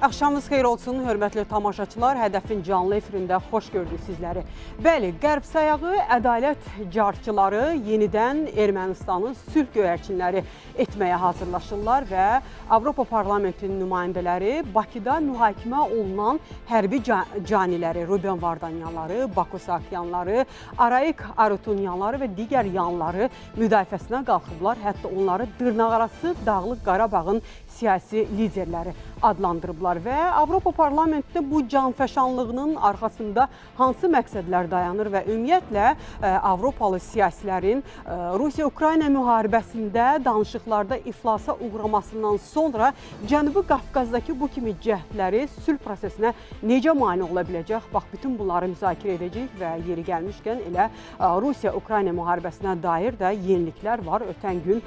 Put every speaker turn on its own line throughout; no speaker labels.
Axşamınız xeyir olsun, hörmətli tamaşaçılar. Hədəfin canlı efirində xoş gördük sizləri. Bəli, Qərb sayağı ədalət carçıları yenidən Ermənistanın sülh göyərçinləri etməyə hazırlaşırlar və Avropa Parlamentinin nümayəndələri Bakıda mühakimə olunan hərbi caniləri, Ruben Vardanyanları, Bako Saakyanları, Arayik Arutunyanları və digər yanları müdafiəsinə qalxıblar. Hətta onları dırnaqarası Dağlıq Qarabağın siyasi liderləri adlandırıblar və Avropa Parlamentində bu canfəşanlığının arxasında hansı məqsədlər dayanır və ümumiyyətlə Avropalı siyasilərin Rusiya-Ukrayna müharibəsində danışıqlarda iflasa uğramasından sonra Cənubi Qafqazdakı bu kimi cəhdləri sülh prosesinə necə mane ola biləcək? Bax, bütün bunları müzakirə edəcəyik və yeri gəlmişkən elə Rusiya-Ukrayna müharibəsinə dair də yeniliklər var. Ötən gün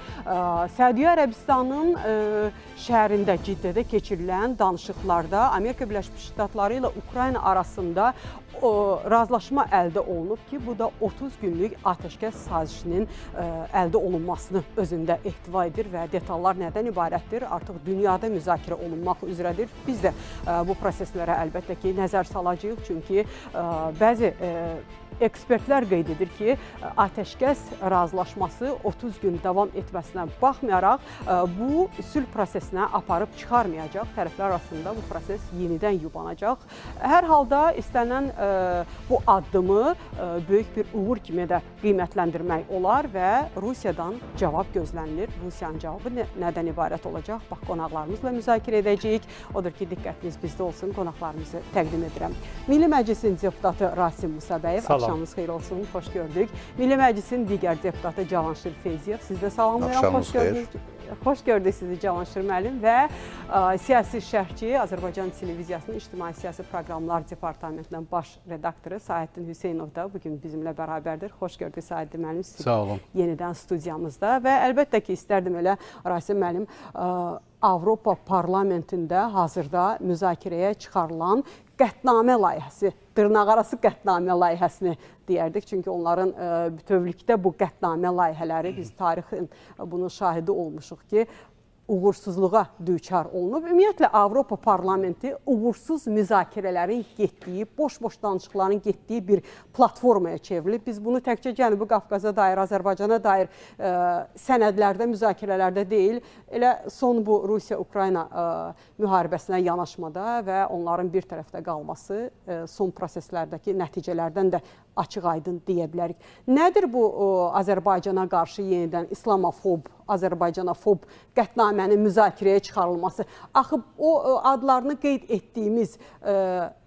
Səudiyyə Ərəbistanının şəhərində, Ciddədə keçirilən danışıqlarda Amerika Birləşmiş Ştatları ilə Ukrayna arasında razılaşma əldə olunub ki, bu da 30 günlük atəşkəs sazişinin əldə olunmasını özündə ehtiva edir və detallar nədən ibarətdir? Artıq dünyada müzakirə olunmaq üzrədir. Biz də bu proseslərə əlbəttə ki, nəzər salacağıq, çünki bəzi ekspertlər qeyd edir ki, atəşkəs razılaşması 30 gün davam etməsinə baxmayaraq bu sülh prosesinə aparıb çıxarmayacaq. Tərəflər arasında bu proses yenidən yubanacaq. Hər halda istənilən bu addımı böyük bir uğur kimi də qiymətləndirmək olar və Rusiyadan cavab gözlənilir. Rusiyanın cavabı nədən ibarət olacaq? Bax, qonaqlarımızla müzakirə edəcəyik. Odur ki, diqqətiniz bizdə olsun, qonaqlarımızı təqdim edirəm. Milli Məclisin deputatı Rasim Musabəyev. Axşamınız xeyir olsun, xoş gördük. Milli Məclisin digər deputatı Cavanşir Feyziyev, siz də salamlayıram, xoş gördük. Xoş gördük sizi Cavanşir müəllim və siyasi şərhçi, Azərbaycan Televiziyasının İctimai Siyasi Proqramlar Departamentinin baş redaktoru Saəddin Hüseynov da bugün bizimlə bərabərdir. Xoş gördük Saəddin müəllim, sizi
sağ olun.
Yenidən studiyamızda və əlbəttə ki, istərdim elə Rasim müəllim, Avropa Parlamentində hazırda müzakirəyə çıxarılan qətnamə layihəsi, dırnaqarası qətnamə layihəsini deyərdik. Çünki onların bütövlükdə bu qətnamə layihələri, biz tarixin bunun şahidi olmuşuq ki, uğursuzluğa düçar olunub. Ümumiyyətlə, Avropa Parlamenti uğursuz müzakirələrin getdiyi, boş-boş danışıqların getdiyi bir platformaya çevrilib. Biz bunu təkcə Cənubi Qafqaza dair, Azərbaycana dair sənədlərdə, müzakirələrdə deyil, elə son bu Rusiya-Ukrayna müharibəsinə yanaşmada və onların bir tərəfdə qalması son proseslərdəki nəticələrdən də açıq-aydın deyə bilərik. Nədir bu Azərbaycana qarşı yenidən İslamofob, Azərbaycanafob qətnamənin müzakirəyə çıxarılması? Axı o adlarını qeyd etdiyimiz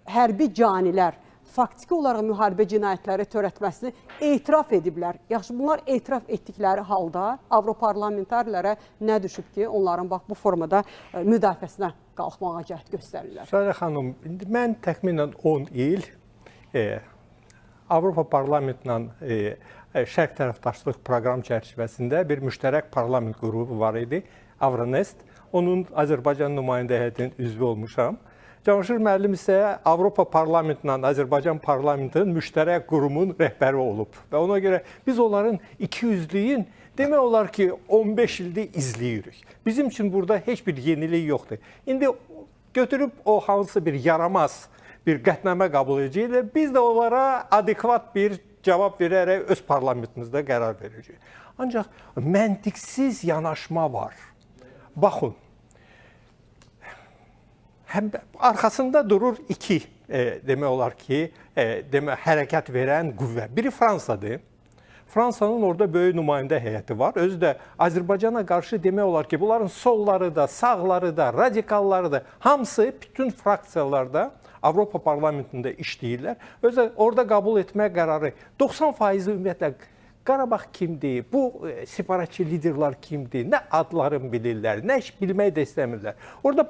hərbi canilər faktiki olaraq müharibə cinayətləri törətməsini etiraf ediblər. Yaxşı, bunlar etiraf etdikləri halda avroparlamentarlərə nə düşüb ki, onların bax bu formada müdafiəsinə qalxmağa cəhd göstərirlər?
Saray xanım, indi mən təxminən 10 il Avropa Parlamentlə Şərq tərəfdaşlıq proqram çərçivəsində bir müştərək parlament qrupu var idi, Avronest. Onun Azərbaycan nümayəndə heyətinin üzvü olmuşam. Cavanşir müəllim isə Avropa Parlamentlə Azərbaycan Parlamentinin müştərək qurumun rəhbəri olub. Və ona görə biz onların ikiyüzlüyün demək olar ki, 15 ildir izləyirik. Bizim üçün burada heç bir yenilik yoxdur. İndi götürüb o hansısa bir yaramaz bir qətnamə qəbul edəcəklər, biz də onlara adekvat bir cavab verərək öz parlamentimizdə qərar verəcəyik. Ancaq məntiqsiz yanaşma var. Baxın, həm arxasında durur iki, demək olar ki, hərəkət verən qüvvə. Biri Fransadır. Fransanın orada böyük nümayəndə heyəti var. Özü də Azərbaycana qarşı demək olar ki, bunların solları da, sağları da, radikalları da, hamısı bütün fraksiyalarda Avropa Parlamentində işləyirlər. Özü orada qəbul etmə qərarı 90% ümumiyyətlə Qarabağ kimdir, bu separatçı liderlər kimdir, nə adlarını bilirlər, nə iş bilmək də istəmirlər. Orada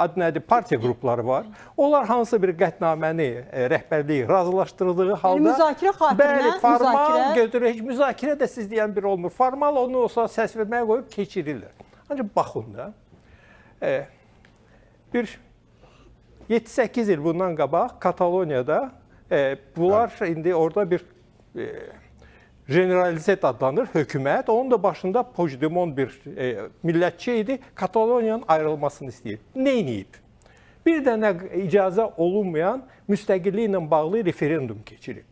adı nədir, partiya qrupları var. Onlar hansısa bir qətnaməni rəhbərliyi razılaşdırıldığı halda...
Yəni, müzakirə xatirinə,
bəli, formal götürür, heç müzakirə də siz deyən bir olmur. Formal onu olsa səs verməyə qoyub keçirirlər. Ancaq baxın da, bir 7-8 il bundan qabaq Kataloniyada bunlar indi orada bir... Generalitet adlanır hökumət. Onun da başında Puigdemont bir millətçi idi. Kataloniyanın ayrılmasını istəyir. Neyniyib? Bir dənə icazə olunmayan müstəqilliklə ilə bağlı referendum keçirib.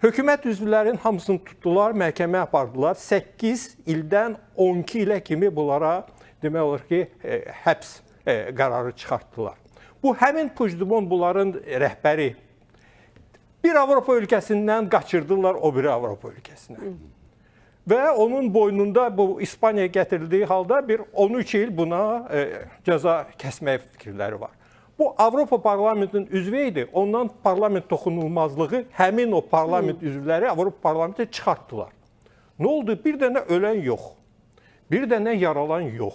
Hökumət üzvlərinin hamısını tutdular, məhkəməyə apardılar. 8 ildən 12 ilə kimi bunlara demək olar ki, həbs qərarı çıxartdılar. Bu, həmin Puigdemont bunların rəhbəri. Bir Avropa ölkəsindən qaçırdılar o biri Avropa ölkəsinə. Və onun boynunda bu İspaniyaya gətirildiyi halda bir 13 il buna cəza kəsmək fikirləri var. Bu Avropa Parlamentinin üzvü idi. Ondan parlament toxunulmazlığı həmin o parlament üzvləri Avropa Parlamentə çıxartdılar. Nə oldu? Bir dənə ölən yox. Bir dənə yaralan yox.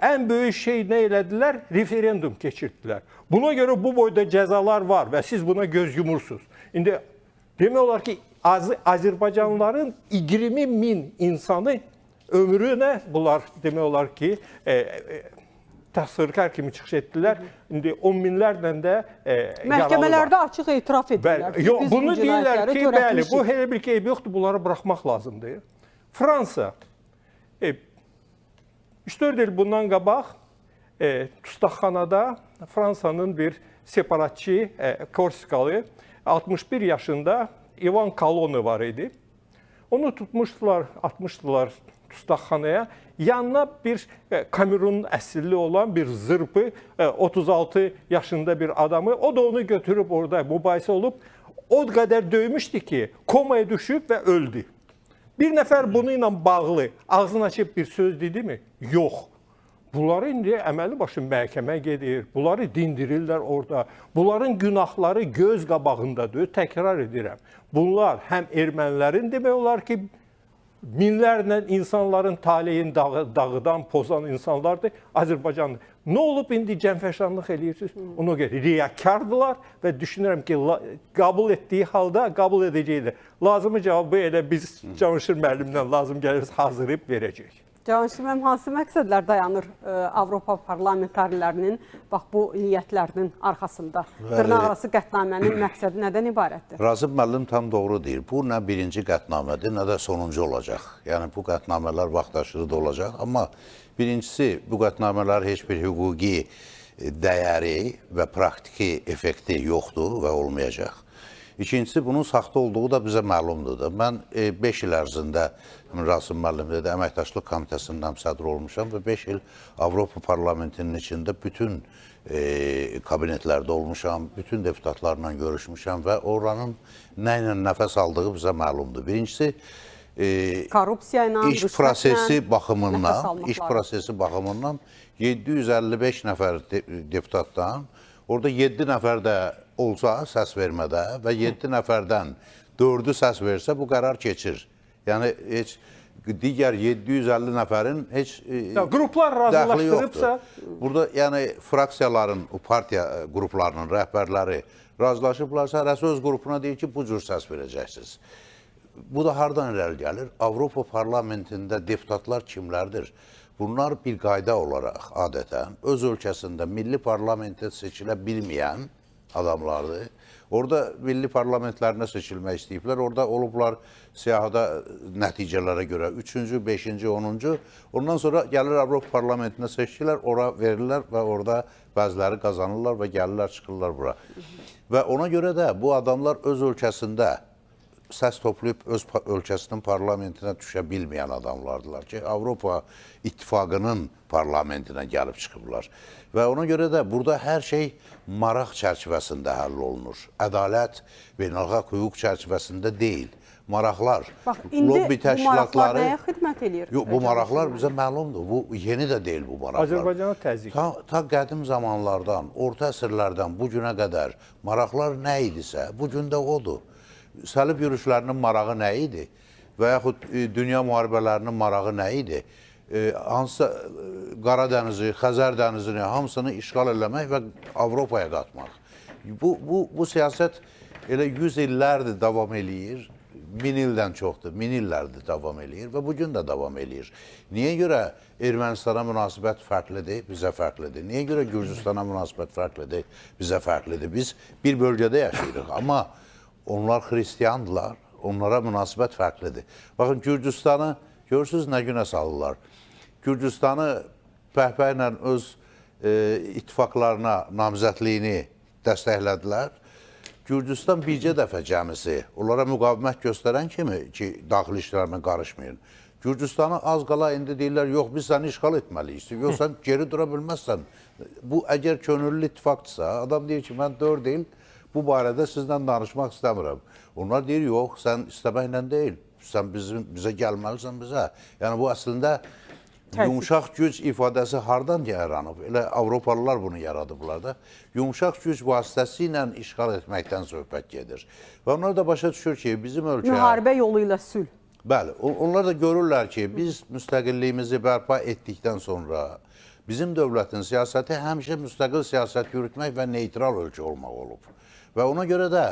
Ən böyük şey nə elədilər? Referendum keçirdilər. Buna görə bu boyda cəzalar var və siz buna göz yumursunuz. İndi demək olar ki, Azərbaycanlıların 20 min insanı ömrünə bunlar demək olar ki, təqsirkar kimi çıxış etdilər. İndi 10 minlərlə də
məhkəmələrdə açıq etiraf edirlər.
Yox, bunu deyirlər ki, bəli, bu elə bir ki, eybi yoxdur, bunları buraxmaq lazımdır. Fransa 3-4 il bundan qabaq Tustaqxanada Fransanın bir separatçı Korsikalı 61 yaşında İvan Kolonu var idi. Onu tutmuşdular, atmışdılar Tustaqxanaya. Yanına bir Kamerunun əsilli olan bir zırpı, 36 yaşında bir adamı, o da onu götürüb orada mübahisə olub, o qədər döymüşdü ki, komaya düşüb və öldü. Bir nəfər bununla bağlı ağzını açıb bir söz dedi mi? Yox. Bunları indi əməli başı məhkəmə gedir, bunları dindirirlər orada. Bunların günahları göz qabağındadır, təkrar edirəm. Bunlar həm ermənilərin demək olar ki, minlərlə insanların taleyini dağıdan, pozan insanlardır, Azərbaycanlı. Nə olub indi cəmfəşanlıq eləyirsiniz? Ona görə riyakardılar və düşünürəm ki, qəbul etdiyi halda qəbul edəcəklər. Lazımı cavabı elə biz Cavanşir müəllimdən lazım gəlirsə hazırlayıb verəcək.
Cavanşir müəllim, hansı məqsədlər dayanır Avropa parlamentarilərinin bax bu niyyətlərinin arxasında? Dırnaqarası qətnamənin məqsədi nədən ibarətdir?
Razım müəllim tam doğru deyir. Bu nə birinci qətnamədir, nə də sonuncu olacaq. Yəni bu qətnamələr vaxtaşırı da olacaq. Amma birincisi, bu qətnamələr heç bir hüquqi dəyəri və praktiki effekti yoxdur və olmayacaq. İkincisi, bunun saxta olduğu da bizə məlumdur. Mən 5 il ərzində, Rasim müəllim dedi, Əməkdaşlıq Komitəsindən sədr olmuşam və 5 il Avropa Parlamentinin içində bütün kabinetlərdə olmuşam, bütün deputatlarla görüşmüşəm və oranın nə ilə nəfəs aldığı bizə məlumdur. Birincisi,
korrupsiya ilə,
iş prosesi baxımından 755 nəfər deputatdan, orada 7 nəfər də olsa səs vermədə və 7 nəfərdən 4-ü səs versə bu qərar keçir. Yəni heç digər 750 nəfərin heç
qruplar razılaşdırıbsa,
burada yəni fraksiyaların, partiya qruplarının rəhbərləri razılaşıblarsa, hərəsi öz qrupuna deyir ki, bu cür səs verəcəksiniz. Bu da hardan irəli gəlir? Avropa Parlamentində deputatlar kimlərdir? Bunlar bir qayda olaraq adətən öz ölkəsində milli parlamentə seçilə bilməyən adamlardır. Orada milli parlamentlərinə seçilmək istəyiblər. Orada olublar siyahıda nəticələrə görə 3-cü, 5-ci, 10-cu. Ondan sonra gəlir Avropa Parlamentinə seçkilər, ora verirlər və orada bəziləri qazanırlar və gəlirlər, çıxırlar bura. Və ona görə də bu adamlar öz ölkəsində səs toplayıb öz ölkəsinin parlamentinə düşə bilməyən adamlardılar ki, Avropa İttifaqının parlamentinə gəlib çıxıblar. Və ona görə də burada hər şey maraq çərçivəsində həll olunur. Ədalət, beynəlxalq hüquq çərçivəsində deyil. Maraqlar,
bax, indi lobby təşkilatları... bu maraqlar nəyə xidmət eləyir?
Yox, bu maraqlar bizə məlumdur. Bu yeni də deyil bu maraqlar.
Azərbaycana təzyiq.
Ta qədim zamanlardan, orta əsrlərdən bu günə qədər maraqlar nə idisə, bu gün də odur. Səlib yürüşlərinin marağı nə idi? Və yaxud dünya müharibələrinin marağı nə idi? Hansısa Qara dənizi, Xəzər dənizini hamısını işğal eləmək və Avropaya qatmaq. Bu siyasət elə 100 illərdir davam eləyir, 1000 ildən çoxdur, 1000 illərdir davam eləyir və bugün də davam eləyir. Niyə görə Ermənistana münasibət fərqlidir, bizə fərqlidir? Niyə görə Gürcüstana münasibət fərqlidir, bizə fərqlidir? Biz bir bölgədə yaşayırıq, amma onlar xristiyandılar, onlara münasibət fərqlidir. Baxın, Gürcüstanı görürsünüz nə günə salırlar. Gürcüstanı pəhpəhlə öz ittifaqlarına namizədliyini dəstəklədilər. Gürcüstan bircə dəfə cəmisi onlara müqavimət göstərən kimi ki, daxili işlərinə qarışmayın. Gürcüstanı az qala indi deyirlər, yox, biz səni işğal etməliyik. Yox, sən geri dura bilməzsən. Bu, əgər könüllü ittifaqdırsa, adam deyir ki, mən 4 il bu barədə sizlə danışmaq istəmirəm. Onlar deyir, yox, sən istəməklə deyil, sən bizə gəlməlisən bizə. Yəni, bu əslində yumşaq güc ifadəsi hardan yaranıb? Elə Avropalılar bunu yaradıblar da. Yumşaq güc vasitəsilə işğal etməkdən söhbət gedir. Və onlar da başa düşür ki, bizim ölkə...
Müharibə yolu ilə sülh.
Bəli, onlar da görürlər ki, biz müstəqilliyimizi bərpa etdikdən sonra bizim dövlətin siyasəti həmişə müstəqil siyasət yürütmək və neytral ölkə olmaq olub. Və ona görə də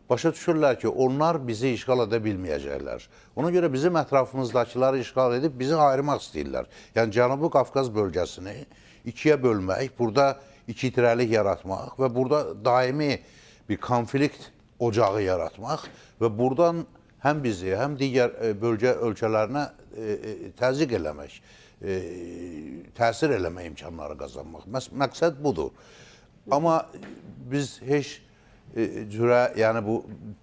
başa düşürlər ki, onlar bizi işğal edə bilməyəcəklər. Ona görə bizim ətrafımızdakıları işğal edib bizi ayırmaq istəyirlər. Yəni, Cənubi Qafqaz bölgəsini ikiyə bölmək, burada ikitirəlik yaratmaq və burada daimi bir konflikt ocağı yaratmaq və buradan həm bizi, həm digər bölgə ölkələrinə təzyiq eləmək, təsir eləmək imkanları qazanmaq. Məqsəd budur. Amma biz heç cürə, yəni bu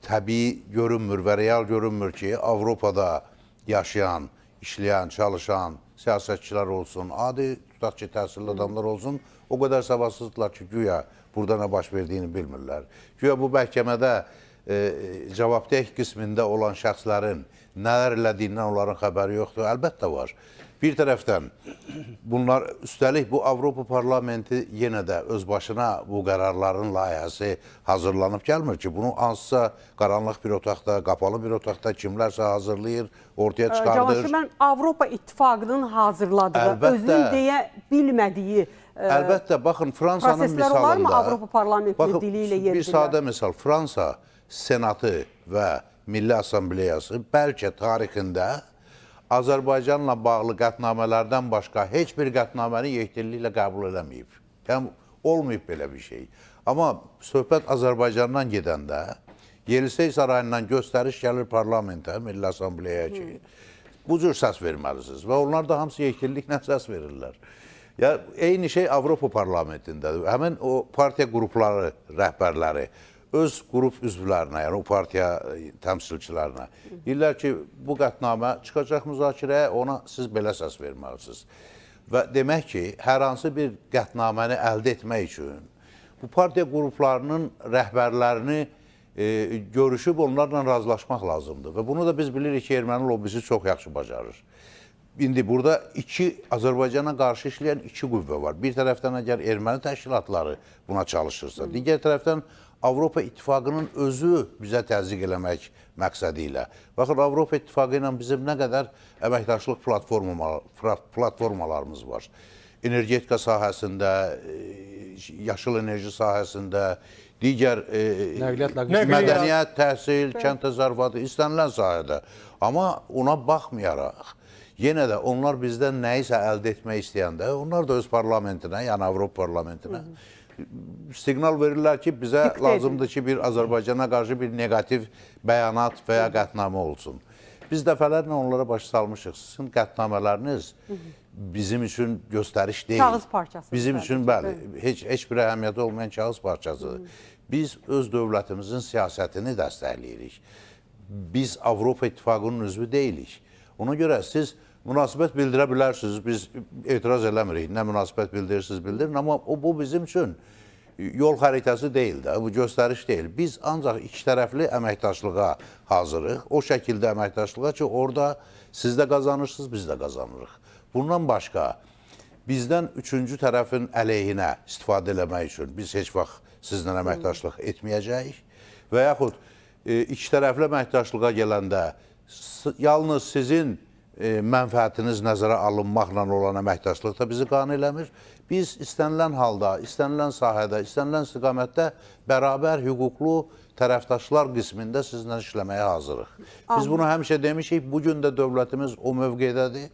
təbii görünmür və real görünmür ki, Avropada yaşayan, işləyən, çalışan siyasətçilər olsun, adi, tutaq ki, təhsilli adamlar olsun, o qədər savadsızdırlar ki, güya burada nə baş verdiyini bilmirlər. Güya bu məhkəmədə cavabdeh qismində olan şəxslərin nələr elədiyindən onların xəbəri yoxdur. Əlbəttə var. Bir tərəfdən bunlar, üstəlik bu Avropa Parlamenti yenə də öz başına bu qərarların layihəsi hazırlanıb gəlmir ki, bunu hansısa qaranlıq bir otaqda, qapalı bir otaqda kimlərsə hazırlayır, ortaya çıxardır.
Cavanşir, mən Avropa İttifaqının hazırladığı, əlbəttə, özünün deyə bilmədiyi
əlbəttə, baxın, Fransanın misalında
olar mı Avropa Parlamentinin dili ilə yeridirlər?
Bir sadə misal, Fransa Senatı və Milli Assambleyası bəlkə tarixində Azərbaycanla bağlı qətnamələrdən başqa heç bir qətnaməni yekdilliklə qəbul eləməyib. Yəni, olmayıb belə bir şey. Amma söhbət Azərbaycandan gedəndə Yelisey Sarayından göstəriş gəlir parlamentə, Milli Assambleyaya ki, bu cür səs verməlisiniz və onlar da hamısı yekdilliklə səs verirlər. Ya, eyni şey Avropa parlamentindədir. Həmin o partiya qrupları, rəhbərləri öz qrup üzvlərinə, yəni o partiya təmsilçilərinə deyirlər ki, bu qətnamə çıxacaq müzakirəyə, ona siz belə səs verməlisiniz. Və demək ki, hər hansı bir qətnaməni əldə etmək üçün bu partiya qruplarının rəhbərlərini görüşüb onlarla razılaşmaq lazımdır. Və bunu da biz bilirik ki, erməni lobbisi çox yaxşı bacarır. İndi burada Azərbaycana qarşı işləyən iki qüvvə var. Bir tərəfdən əgər erməni təşkilatları buna çalışırsa, digər tərəfdən Avropa İttifaqının özü bizə təzyiq eləmək məqsədi ilə. Baxın, Avropa İttifaqı ilə bizim nə qədər əməkdaşlıq platformalarımız var. Energetika sahəsində, yaşıl enerji sahəsində, digər mədəniyyət, təhsil, kənd təsərrüfatı, istənilən sahədə. Amma ona baxmayaraq, yenə də onlar bizdən nəyisə əldə etmək istəyəndə, onlar da öz parlamentinə, yəni Avropa parlamentinə siqnal verirlər ki, bizə lazımdır ki, bir Azərbaycana qarşı bir neqativ bəyanat və ya qətnamə olsun. Biz dəfələrlə onlara baş salmışıq. Sizin qətnamələriniz bizim üçün göstəriş deyil.
Kağız parçası.
Bizim üçün, bəli, heç bir əhəmiyyəti olmayan kağız parçasıdır. Biz öz dövlətimizin siyasətini dəstəkləyirik. Biz Avropa İttifaqının üzvü deyilik. Ona görə siz münasibət bildirə bilərsiniz, biz etiraz eləmirik. Nə münasibət bildirirsiniz, bildirin. Amma bu bizim üçün yol xəritəsi deyil də, bu göstəriş deyil. Biz ancaq iki tərəfli əməkdaşlığa hazırıq. O şəkildə əməkdaşlığa ki, orada siz də qazanırsınız, biz də qazanırıq. Bundan başqa, bizdən üçüncü tərəfin əleyhinə istifadə eləmək üçün biz heç vaxt sizlə əməkdaşlıq etməyəcəyik. Və yaxud iki tərəfli əməkdaşlığa gələndə yalnız sizin mənfəətiniz nəzərə alınmaqla olan əməkdaşlıq da bizi qane eləmir. Biz istənilən halda, istənilən sahədə, istənilən istiqamətdə bərabər hüquqlu tərəfdaşlar qismində sizinlə işləməyə hazırıq. Biz bunu həmişə demişik, bugün də dövlətimiz o mövqedədir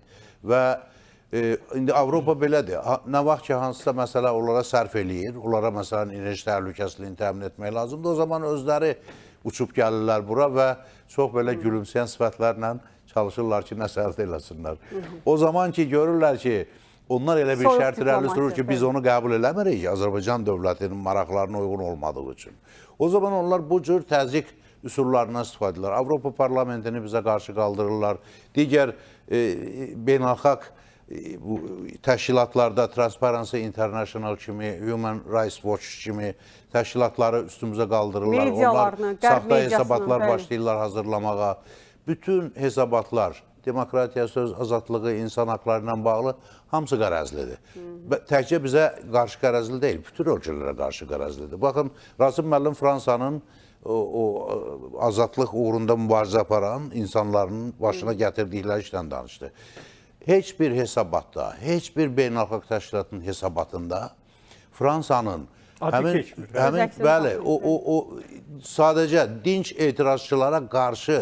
və indi Avropa belədir. Nə vaxt ki, hansısa məsələ onlara sərf eləyir, onlara məsələn enerji təhlükəsizliyini təmin etmək lazımdır, o zaman özləri uçub gəlirlər bura və çox belə gülümsəyən sifətlərlə çalışırlar ki, nəsə əldə eləsinlər. O zaman ki, görürlər ki, Onlar elə bir şərt irəli sürür ki, biz onu qəbul eləmirik Azərbaycan dövlətinin maraqlarına uyğun olmadığı üçün. O zaman onlar bu cür təzyiq üsullarından istifadə edirlər. Avropa parlamentini bizə qarşı qaldırırlar. Digər beynəlxalq təşkilatlarda Transparency International kimi, Human Rights Watch kimi təşkilatları üstümüzə qaldırırlar. Onlar saxta hesabatlar başlayırlar hazırlamağa. Bütün hesabatlar, demokratiya, söz azadlığı, insan haqları ilə bağlı hamısı qərəzlidir. Təkcə bizə qarşı qərəzli deyil, bütün ölkələrə qarşı qərəzlidir. Baxın, Rasim müəllim Fransanın o azadlıq uğrunda mübarizə aparan insanların başına gətirdikləri işlə danışdı. Heç bir hesabatda, heç bir beynəlxalq təşkilatın hesabatında Fransanın həmin, bəli, o sadəcə dinc etirazçılara qarşı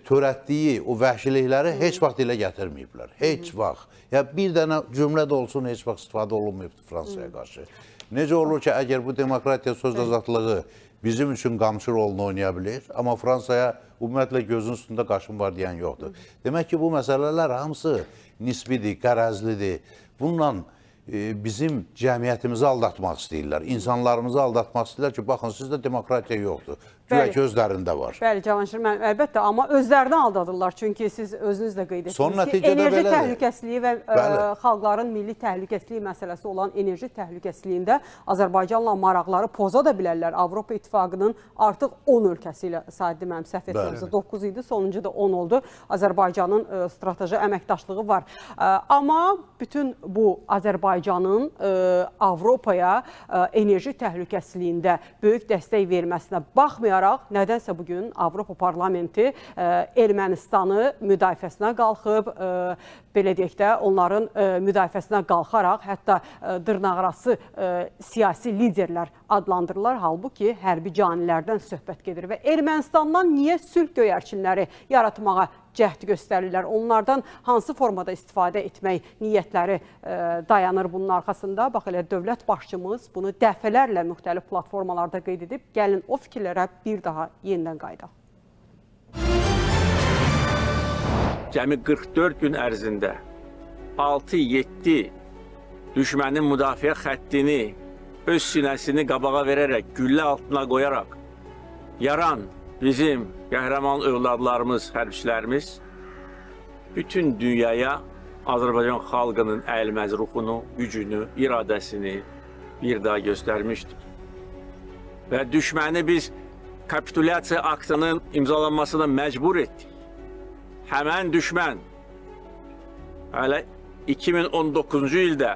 törətdiyi o vəhşilikləri heç vaxt dilə gətirməyiblər. Heç vaxt. Ya bir dənə cümlə də olsun heç vaxt istifadə olunmayıbdır Fransaya qarşı. Necə olur ki, əgər bu demokratiya, söz azadlığı bizim üçün qamçı rolunu oynaya bilir, amma Fransaya ümumiyyətlə gözün üstündə qaşın var deyən yoxdur. Demək ki, bu məsələlər hamısı nisbidir, qərəzlidir. Bununla bizim cəmiyyətimizi aldatmaq istəyirlər, insanlarımızı aldatmaq istəyirlər ki, baxın, sizdə demokratiya yoxdur. Güya ki, özlərində var.
Bəli, Cavanşir müəllim, əlbəttə, amma özlərini aldadırlar. Çünki siz özünüz də qeyd etdiniz ki, enerji təhlükəsizliyi və xalqların milli təhlükəsizliyi məsələsi olan enerji təhlükəsizliyində Azərbaycanla maraqları poza da bilərlər. Avropa İttifaqının artıq 10 ölkəsi ilə, Saidli müəllim, səhv etmirəmsə 9 idi, sonuncu da 10 oldu. Azərbaycanın strateji əməkdaşlığı var. Amma bütün bu Azərbaycanın Avropaya enerji təhlükəsizliyində böyük dəstək verməsinə baxmayaraq, nədənsə bugün Avropa Parlamenti Ermənistanı müdafiəsinə qalxıb, belə deyək də, onların müdafiəsinə qalxaraq, hətta dırnaqarası siyasi liderlər adlandırırlar. Halbuki hərbi canilərdən söhbət gedir və Ermənistandan niyə sülh göyərçinləri yaratmağa cəhd göstərirlər? Onlardan hansı formada istifadə etmək niyyətləri dayanır bunun arxasında? Bax elə dövlət başçımız bunu dəfələrlə müxtəlif platformalarda qeyd edib. Gəlin o fikirlərə bir daha yenidən qayıdaq.
Cəmi 44 gün ərzində 6-7 düşmənin müdafiə xəttini öz sinəsini qabağa verərək, güllə altına qoyaraq yaran bizim qəhrəman övladlarımız, hərbçilərimiz bütün dünyaya Azərbaycan xalqının əyilməz ruhunu, gücünü, iradəsini bir daha göstərmişdir. Və düşməni biz kapitulyasiya aktının imzalanmasına məcbur etdik. Həmən düşmən hələ 2019-cu ildə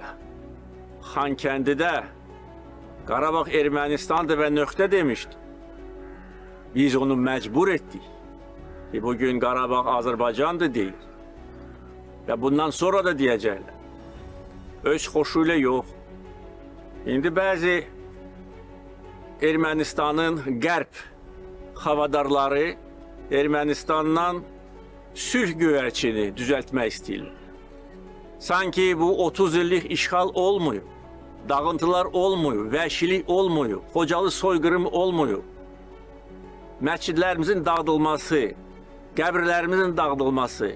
Xankəndidə Qarabağ Ermənistandır və nöqtə demişdi. Biz onu məcbur etdik ki, bugün Qarabağ Azərbaycandır deyir. Və bundan sonra da deyəcəklər. Öz xoşu ilə yox. İndi bəzi Ermənistanın qərb havadarları Ermənistandan sülh göyərçini düzəltmək istəyirlər. Sanki bu 30 illik işğal olmuyor, dağıntılar olmuyor, vəhşilik olmuyor, Xocalı soyqırımı olmuyor. Məscidlərimizin dağıdılması, qəbirlərimizin dağıdılması,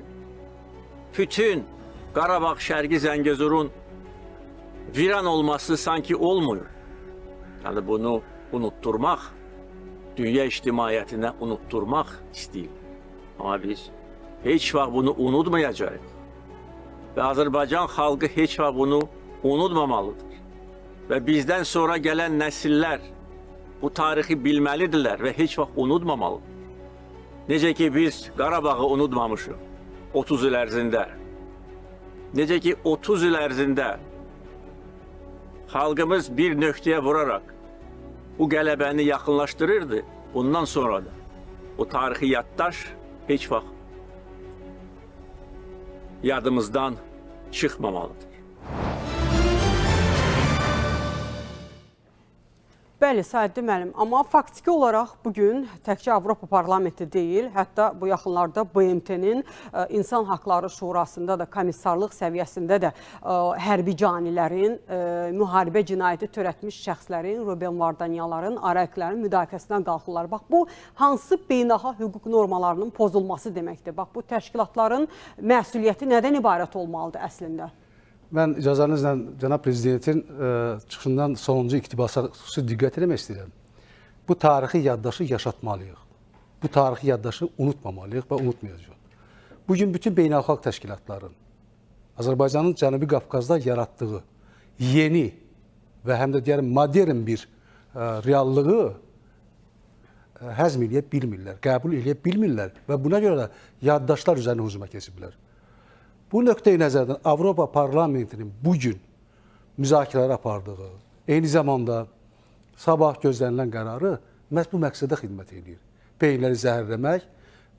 bütün Qarabağ, Şərqi Zəngəzurun viran olması sanki olmuyor. Yəni bunu unutturmaq, dünya ictimaiyyətinə unutturmaq istəyir. Amma biz heç vaxt bunu unutmayacağıq. Və Azərbaycan xalqı heç vaxt bunu unutmamalıdır. Və bizdən sonra gələn nəsillər bu tarixi bilməlidirlər və heç vaxt unutmamalıdır. Necə ki biz Qarabağı unutmamışıq 30 il ərzində. Necə ki 30 il ərzində xalqımız bir nöqtəyə vuraraq bu qələbəni yaxınlaşdırırdı. Bundan sonra da o tarixi yaddaş heç vaxt yadımızdan çıxmamalıdır.
Bəli, Saidli müəllim, amma faktiki olaraq bugün təkcə Avropa Parlamenti deyil, hətta bu yaxınlarda BMT-nin İnsan Haqları Şurasında da, komissarlıq səviyyəsində də hərbi canilərin, müharibə cinayəti törətmiş şəxslərin, Ruben Vardanyanların, Arayiklərin müdafiəsindən qalxırlar. Bax, bu hansı beynəlxalq hüquq normalarının pozulması deməkdir? Bax, bu təşkilatların məsuliyyəti nədən ibarət olmalıdır əslində?
Mən icazənizlə cənab prezidentin çıxışından sonuncu iqtibasa xüsusi diqqət eləmək istəyirəm. Bu tarixi yaddaşı yaşatmalıyıq. Bu tarixi yaddaşı unutmamalıyıq və unutmayacağıq. Bugün bütün beynəlxalq təşkilatların Azərbaycanın Cənubi Qafqazda yaratdığı yeni və həm də deyərim modern bir reallığı həzm eləyə bilmirlər, qəbul eləyə bilmirlər və buna görə də yaddaşlar üzərinə hücuma keçiblər. Bu nöqteyi nəzərdən Avropa Parlamentinin bugün müzakirələr apardığı, eyni zamanda sabah gözlənilən qərarı məhz bu məqsədə xidmət edir. Beyinləri zəhərləmək,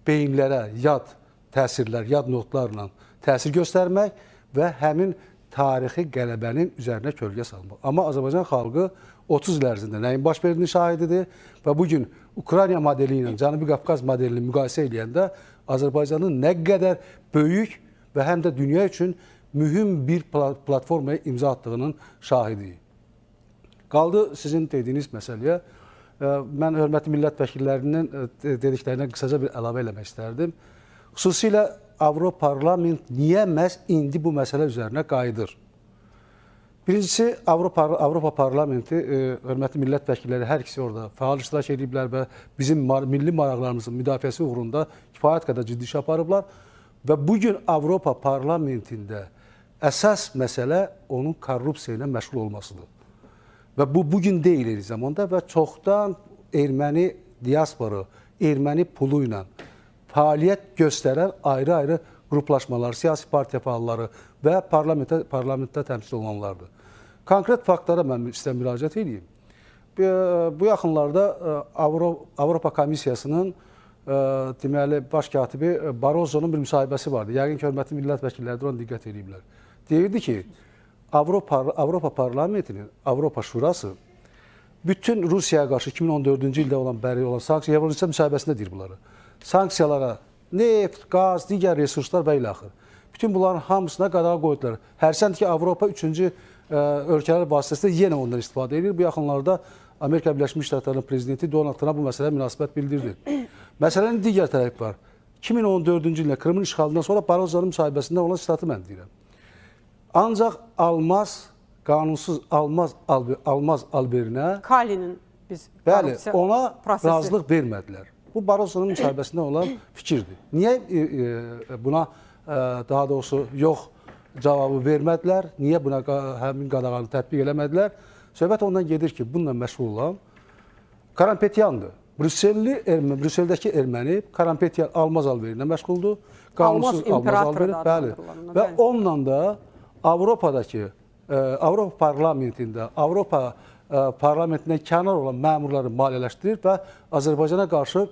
beyinlərə yad təsirlər, yad notlarla təsir göstərmək və həmin tarixi qələbənin üzərinə kölgə salmaq. Amma Azərbaycan xalqı 30 il ərzində nəyin baş verdiyini şahididir və bugün Ukrayna modeli ilə Cənubi Qafqaz modelini müqayisə eləyəndə Azərbaycanın nə qədər böyük və həm də dünya üçün mühüm bir platformaya imza atdığının şahidiyik. Qaldı sizin dediyiniz məsələyə. Mən hörmətli millət vəkillərinin dediklərinə qısaca bir əlavə eləmək istərdim. Xüsusilə Avroparlament niyə məhz indi bu məsələ üzərinə qayıdır? Birincisi, Avropa Parlamenti, hörmətli millət vəkilləri hər ikisi orada fəal iştirak ediblər və bizim milli maraqlarımızın müdafiəsi uğrunda kifayət qədər ciddi iş aparıblar. Və bugün Avropa Parlamentində əsas məsələ onun korrupsiya ilə məşğul olmasıdır. Və bu bugün deyil eyni zamanda və çoxdan erməni diasporu, erməni pulu ilə fəaliyyət göstərən ayrı-ayrı qruplaşmalar, siyasi partiya fəalları və parlamentdə təmsil olunanlardır. Konkret faktlara mən sizə müraciət edeyim. Bu yaxınlarda Avropa Komissiyasının deməli, baş katibi Barrozonun bir müsahibəsi vardı. Yəqin ki, hörmətli millət vəkilləri də ona diqqət ediblər. Deyirdi ki, Avropa Parlamentinin, Avropa Şurası bütün Rusiyaya qarşı 2014-cü ildə olan bəri olan sanksiya, Avropa müsahibəsində deyir bunları. Sanksiyalara neft, qaz, digər resurslar və ilaxır. Bütün bunların hamısına qadağa qoydular. Hərçənd ki, Avropa üçüncü ölkələr vasitəsilə yenə ondan istifadə edir. Bu yaxınlarda Amerika Birləşmiş Ştatlarının prezidenti Donald Trump bu məsələyə münasibət bildirdi. Məsələnin digər tərəfi var. 2014-cü ildə Krımın işğalından sonra Barrozonun müsahibəsində olan sitatı mən deyirəm. Ancaq almaz, qanunsuz almaz alverinə
Kalinin biz
bəli, ona razılıq vermədilər. Bu Barrozonun müsahibəsində olan fikirdir. Niyə buna daha doğrusu yox cavabı vermədilər? Niyə buna həmin qadağanı tətbiq eləmədilər? Söhbət ondan gedir ki, bununla məşğul olan Karampetyandır. Brüsseldəki erməni Karampetyan almaz alverinə məşğuldur. Qanunsuz almaz alveri, bəli. Və onunla da Avropadakı, Avropa Parlamentində, Avropa Parlamentindən kənar olan məmurları maliyyələşdirir və Azərbaycana qarşı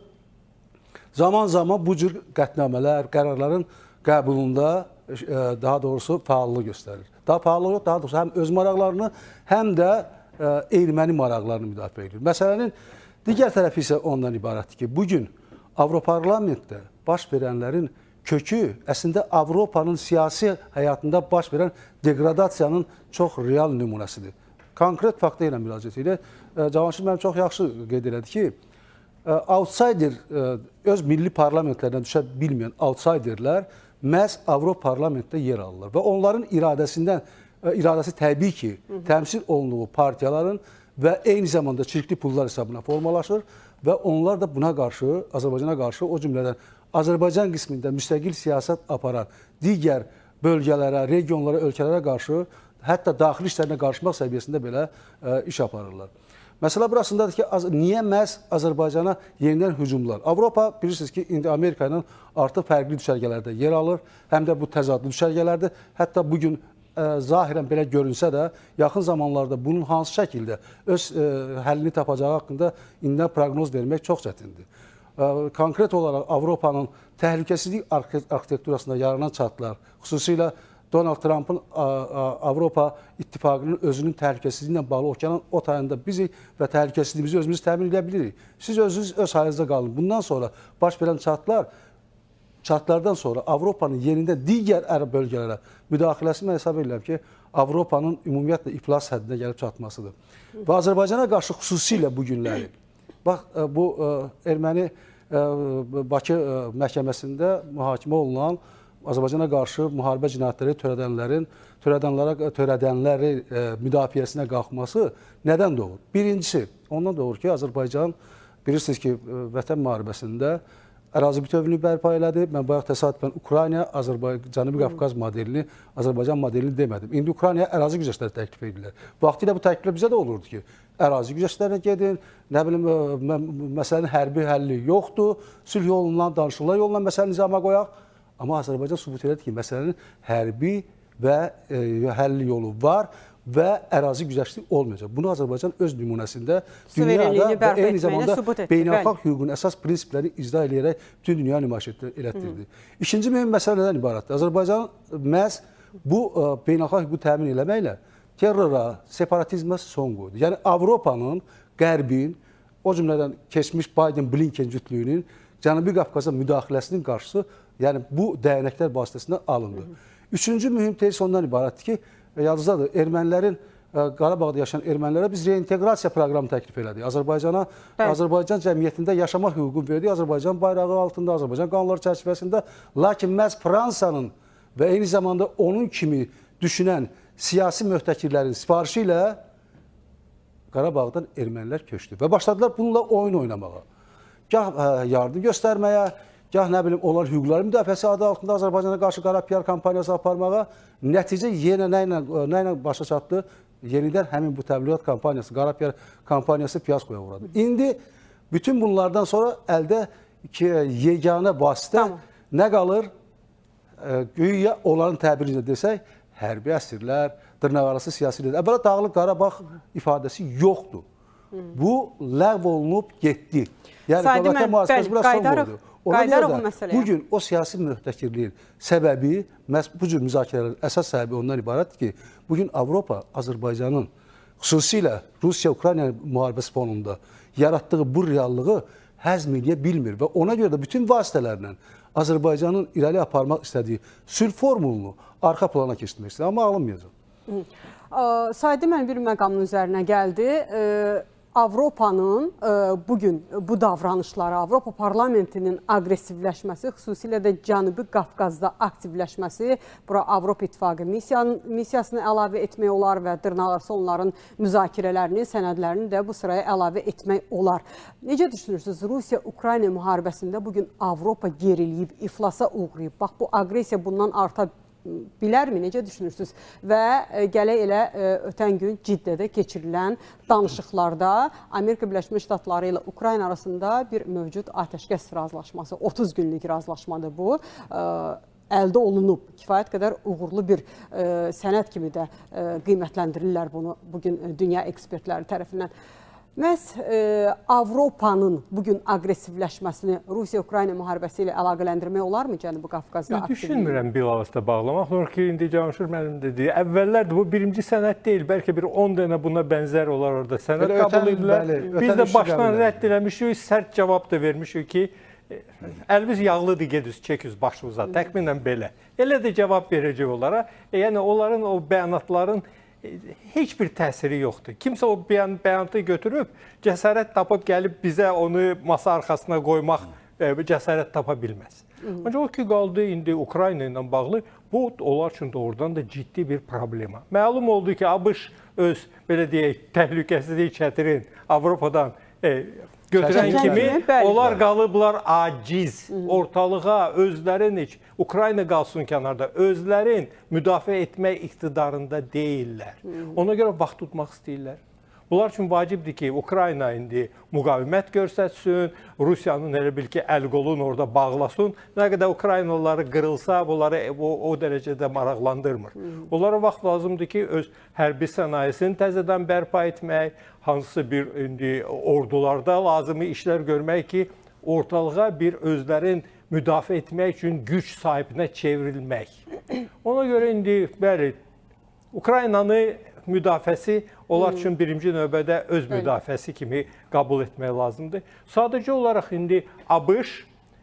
zaman-zaman bu cür qətnamələr, qərarların qəbulunda daha doğrusu fəallıq göstərir. Daha fəallıq yox, daha doğrusu həm öz maraqlarını, həm də erməni maraqlarını müdafiə edir. Məsələnin digər tərəfi isə ondan ibarətdir ki, bugün Avroparlamentdə baş verənlərin kökü əslində Avropanın siyasi həyatında baş verən deqradasiyanın çox real nümunəsidir. Konkret fakta ilə müraciət edir. Cavanşir mənim çox yaxşı qeyd elədi ki, outsider, öz milli parlamentlərdən düşə bilməyən outsiderlər məhz Avroparlamentdə yer alırlar və onların iradəsi təbii ki, təmsil olunduğu partiyaların və eyni zamanda çirkli pullar hesabına formalaşır və onlar da buna qarşı, Azərbaycana qarşı o cümlədən Azərbaycan qismində müstəqil siyasət aparan digər bölgələrə, regionlara, ölkələrə qarşı, hətta daxili işlərinə qarışmaq səviyyəsində belə iş aparırlar. Məsələ burasındadır ki, niyə məhz Azərbaycana yenidən hücumlar? Avropa, bilirsiniz ki, indi Amerika ilə artıq fərqli düşərgələrdə yer alır, həm də bu təzadlı düşərgələrdir. Hətta bugün zahirən belə görünsə də, yaxın zamanlarda bunun hansı şəkildə öz həllini tapacağı haqqında indidən proqnoz vermək çox çətindir. Konkret olaraq Avropanın təhlükəsizlik arxitekturasında yaranan çatlar, xüsusilə Donald Trumpın Avropa İttifaqının özünün təhlükəsizliyi ilə bağlı okeanın o tayında bizik və təhlükəsizliyimizi özümüz təmin edə bilirik. Siz özünüz öz hayınızda qalın. Bundan sonra baş verən çatlardan sonra Avropanın yerində digər ərəb bölgələrə müdaxiləsi mən hesab edirəm ki, Avropanın ümumiyyətlə iflas həddinə gəlib çatmasıdır. Və Azərbaycana qarşı xüsusilə bu günləri, bax bu erməni Bakı məhkəməsində mühakimə olunan Azərbaycana qarşı müharibə cinayətləri törədənləri müdafiəsinə qalxması nədən doğur? Birincisi, ondan doğur ki, Azərbaycan, bilirsiniz ki, vətən müharibəsində ərazi bütövlüyünü bərpa elədi. Mən bayaq təsadüfən Ukrayna, Cənubi Qafqaz modelini, Azərbaycan modelini demədim. İndi Ukraynaya ərazi güzəştləri təklif edirlər. Vaxtilə bu təkliflər bizə də olurdu ki, ərazi güzəştlərinə gedin, nə bilim, məsələnin hərbi həlli yoxdur, sülh yolundan, danışıqlar yolundan məsələni nizama qoyaq. Amma Azərbaycan sübut elədi ki, məsələnin hərbi və həlli yolu var və ərazi güzəşti olmayacaq. Bunu Azərbaycan öz nümunəsində dünyada və eyni zamanda beynəlxalq hüququn əsas prinsiplərini icra eləyərək bütün dünya nümayiş elətdirdi. İkinci mühüm məsələ nədən ibarətdir? Azərbaycan məhz bu beynəlxalq hüququ təmin eləməklə terrora, separatizmə son qoydu. Yəni Avropanın, Qərbin, o cümlədən keçmiş Biden-Blinken cütlüyünün Cənubi Qafqaza müdaxiləsinin qarşısı, yəni bu dəyənəklər vasitəsilə alındı. Üçüncü mühüm tezis ondan ibarətdir ki, yadınızdadır, ermənilərin, Qarabağda yaşayan ermənilərə biz reinteqrasiya proqramı təklif elədik. Azərbaycana, Azərbaycan cəmiyyətində yaşama hüququ verdik, Azərbaycan bayrağı altında, Azərbaycan qanunları çərçivəsində. Lakin məhz Fransanın və eyni zamanda onun kimi düşünən siyasi möhtəkirlərin sifarişi ilə Qarabağdan ermənilər köçdü və başladılar bununla oyun oynamağa. Gah yardım göstərməyə, gah nə bilim, onlar hüquqları müdafiəsi adı altında Azərbaycana qarşı qara PR kampaniyası aparmağa. Nəticə yenə nə ilə başa çatdı? Yenidən həmin bu təbliğat kampaniyası, qara PR kampaniyası fiyaskoya uğradı. İndi bütün bunlardan sonra əldə yeganə vasitə nə qalır? Güya onların təbiri ilə desək, hərbi əsirlər, dırnaqarası siyasi liderlər. Əvvəla Dağlıq Qarabağ ifadəsi yoxdur. Bu ləğv olunub getdi. Yəni vətən müharibəsi bura son qoydu. Ona görə də bugün o siyasi möhtəkirliyin səbəbi, məhz bu cür müzakirələrin əsas səbəbi ondan ibarətdir ki, bugün Avropa Azərbaycanın xüsusilə Rusiya-Ukrayna müharibəsi fonunda yaratdığı bu reallığı həzm edə bilmir və ona görə də bütün vasitələrlə Azərbaycanın irəli aparmaq istədiyi sülh formulunu arxa plana keçirmək istəyir, amma alınmayacaq.
Saidi mən bir məqamın üzərinə gəldi. Avropanın bugün bu davranışları, Avropa Parlamentinin aqressivləşməsi, xüsusilə də Cənubi Qafqazda aktivləşməsi, bura Avropa İttifaqı missiyasını əlavə etmək olar və dırnaqarası onların müzakirələrini, sənədlərini də bu sıraya əlavə etmək olar. Necə düşünürsünüz, Rusiya-Ukrayna müharibəsində bugün Avropa geriləyib, iflasa uğrayıb? Bax, bu aqressiya bundan arta bilərmi? Necə düşünürsünüz? Və gələk elə ötən gün Ciddədə keçirilən danışıqlarda Amerika Birləşmiş Ştatları ilə Ukrayna arasında bir mövcud atəşkəs razılaşması, 30 günlük razılaşmadır bu, əldə olunub. Kifayət qədər uğurlu bir sənəd kimi də qiymətləndirirlər bunu bugün dünya ekspertləri tərəfindən. Məhz Avropanın bugün aqressivləşməsini Rusiya-Ukrayna müharibəsi ilə əlaqələndirmək olarmı Cənubi Qafqazda?
Düşünmürəm bilavasitə bağlamaq. Sonra ki, indi Cavanşir müəllim dedi, əvvəllər də bu birinci sənəd deyil, bəlkə bir 10 dənə buna bənzər olar orada sənəd qəbul edilər. Biz də başdan rədd eləmişik, sərt cavab da vermişik ki, əlimiz yağlıdır, gediz, çəkiz başımıza, təxminən belə. Elə də cavab verəcək onlara. Yəni, onların o bəyanatların heç bir təsiri yoxdur. Kimsə o bəyanatı götürüb, cəsarət tapıb gəlib bizə onu masa arxasına qoymaq cəsarət tapa bilməz. Ancaq o ki, qaldı indi Ukrayna ilə bağlı, bu onlar üçün doğrudan da ciddi bir problema. Məlum oldu ki, ABŞ öz, belə deyək, təhlükəsizlik çətirin Avropadan götürən kimi onlar qalıblar aciz. Ortalığa özlərin heç, Ukrayna qalsın kənarda, özlərin müdafiə etmək iqtidarında deyillər. Ona görə vaxt tutmaq istəyirlər. Bunlar üçün vacibdir ki, Ukrayna indi müqavimət göstərsin, Rusiyanın elə bil ki, əl-qolunu orada bağlasın. Nə qədər Ukraynalıları qırılsa, bunları o dərəcədə maraqlandırmır. Onlara vaxt lazımdır ki, öz hərbi sənayesini təzədən bərpa etmək, hansısa bir indi ordularda lazımi işlər görmək ki, ortalığa bir özlərin müdafiə etmək üçün güc sahibinə çevrilmək. Ona görə indi, bəli, Ukraynanı müdafiəsi onlar üçün birinci növbədə öz müdafiəsi kimi qəbul etmək lazımdır. Sadəcə olaraq indi ABŞ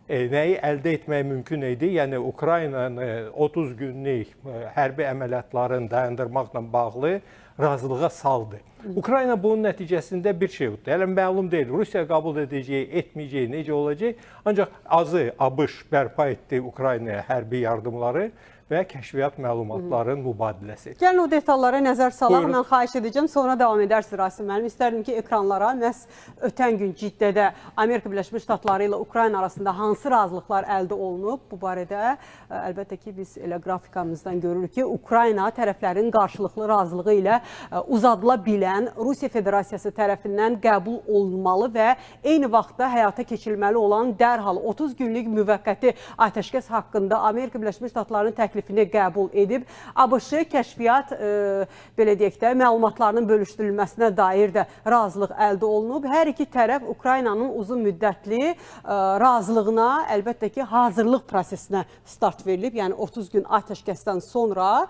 nəyi əldə etmək mümkün idi? Yəni Ukraynanı 30 günlük hərbi əməliyyatların dayandırmaqla bağlı razılığa saldı. Ukrayna bunun nəticəsində bir şey utdu. Hələ məlum deyil, Rusiya qəbul edəcək, etməyəcək, necə olacaq. Ancaq azı ABŞ bərpa etdi Ukraynaya hərbi yardımları və kəşfiyyat məlumatlarının mübadiləsi.
Gəlin o detallara nəzər salaq. Mən xahiş edəcəm, sonra davam edərsiniz Rasim müəllim. İstərdim ki, ekranlara məhz ötən gün Ciddədə Amerika Birləşmiş Ştatları ilə Ukrayna arasında hansı razılıqlar əldə olunub? Bu barədə əlbəttə ki, biz elə qrafikamızdan görürük ki, Ukrayna tərəflərin qarşılıqlı razılığı ilə uzadıla bilən Rusiya Federasiyası tərəfindən qəbul olunmalı və eyni vaxtda həyata keçirilməli olan dərhal 30 günlük müvəqqəti atəşkəs haqqında Amerika Birləşmiş Ştatlarının təklifini qəbul edib. ABŞ kəşfiyyat, belə deyək də, məlumatlarının bölüşdürülməsinə dair də razılıq əldə olunub. Hər iki tərəf Ukraynanın uzun müddətli razılığına, əlbəttə ki, hazırlıq prosesinə start verilib. Yəni 30 gün atəşkəsdən sonra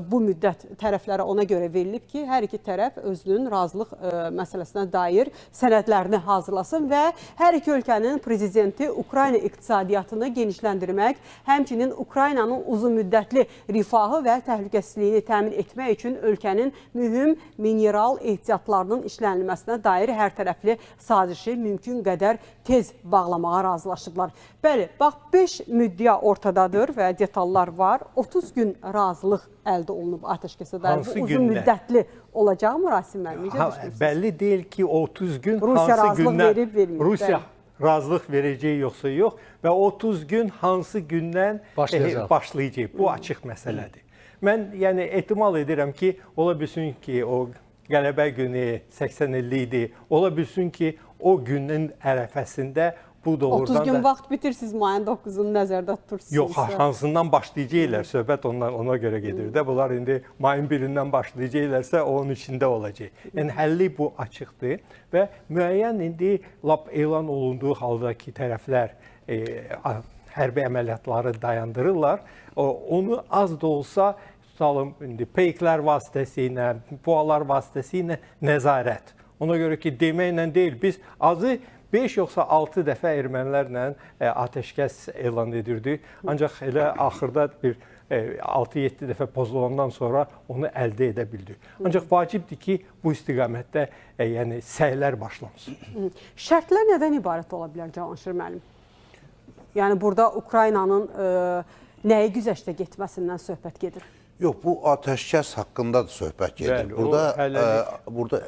bu müddət tərəflərə ona görə verilib ki, hər iki tərəf özünün razılıq məsələsinə dair sənədlərini hazırlasın və hər iki ölkənin prezidenti Ukrayna iqtisadiyyatını genişləndirmək, həmçinin Ukraynanın uzun müddətli rifahı və təhlükəsizliyini təmin etmək üçün ölkənin mühüm mineral ehtiyatlarının işlənilməsinə dair hər tərəfli sazişi mümkün qədər tez bağlamağa razılaşıblar. Bəli, bax 5 müddəa ortadadır və detallar var. 30 gün razılıq əldə olunub atəşkəsə dair. Bu uzun müddətli olacaqmı Rasim müəllim? Necə düşünürsünüz?
Bəlli deyil ki, 30 gün
Rusiya
hansı
razılıq
gündən
verib verməyib.
Rusiya razılıq verəcək yoxsa yox və 30 gün hansı gündən başlayacaq. Bu açıq məsələdir. Mən yəni ehtimal edirəm ki, ola bilsin ki, o qələbə günü 80 illik idi. Ola bilsin ki, o günün ərəfəsində bu doğrudan
30 gün vaxt bitir, siz mayın 9-unu nəzərdə tutursunuz.
Yox, hansından başlayacaqlar, söhbət ona görə gedir də. Bunlar indi mayın 1-dən başlayacaqlarsa, onun içində olacaq. Yəni həlli bu açıqdır və müəyyən indi lap elan olunduğu haldakı tərəflər hərbi əməliyyatları dayandırırlar. Onu az da olsa, tutalım, indi peyklər vasitəsilə, pualar vasitəsilə nəzarət. Ona görə ki, deməklə deyil, biz azı 5 yoxsa 6 dəfə ermənilərlə atəşkəs elan edirdi. Ancaq elə axırda bir 6-7 dəfə pozulandan sonra onu əldə edə bildi. Ancaq vacibdir ki, bu istiqamətdə yəni səylər başlansın.
Şərtlər nədən ibarət ola bilər Cavanşir müəllim? Yəni burada Ukraynanın nəyi güzəştə getməsindən söhbət gedir?
Yox, bu atəşkəs haqqında da söhbət gedir.
Bəli,
burada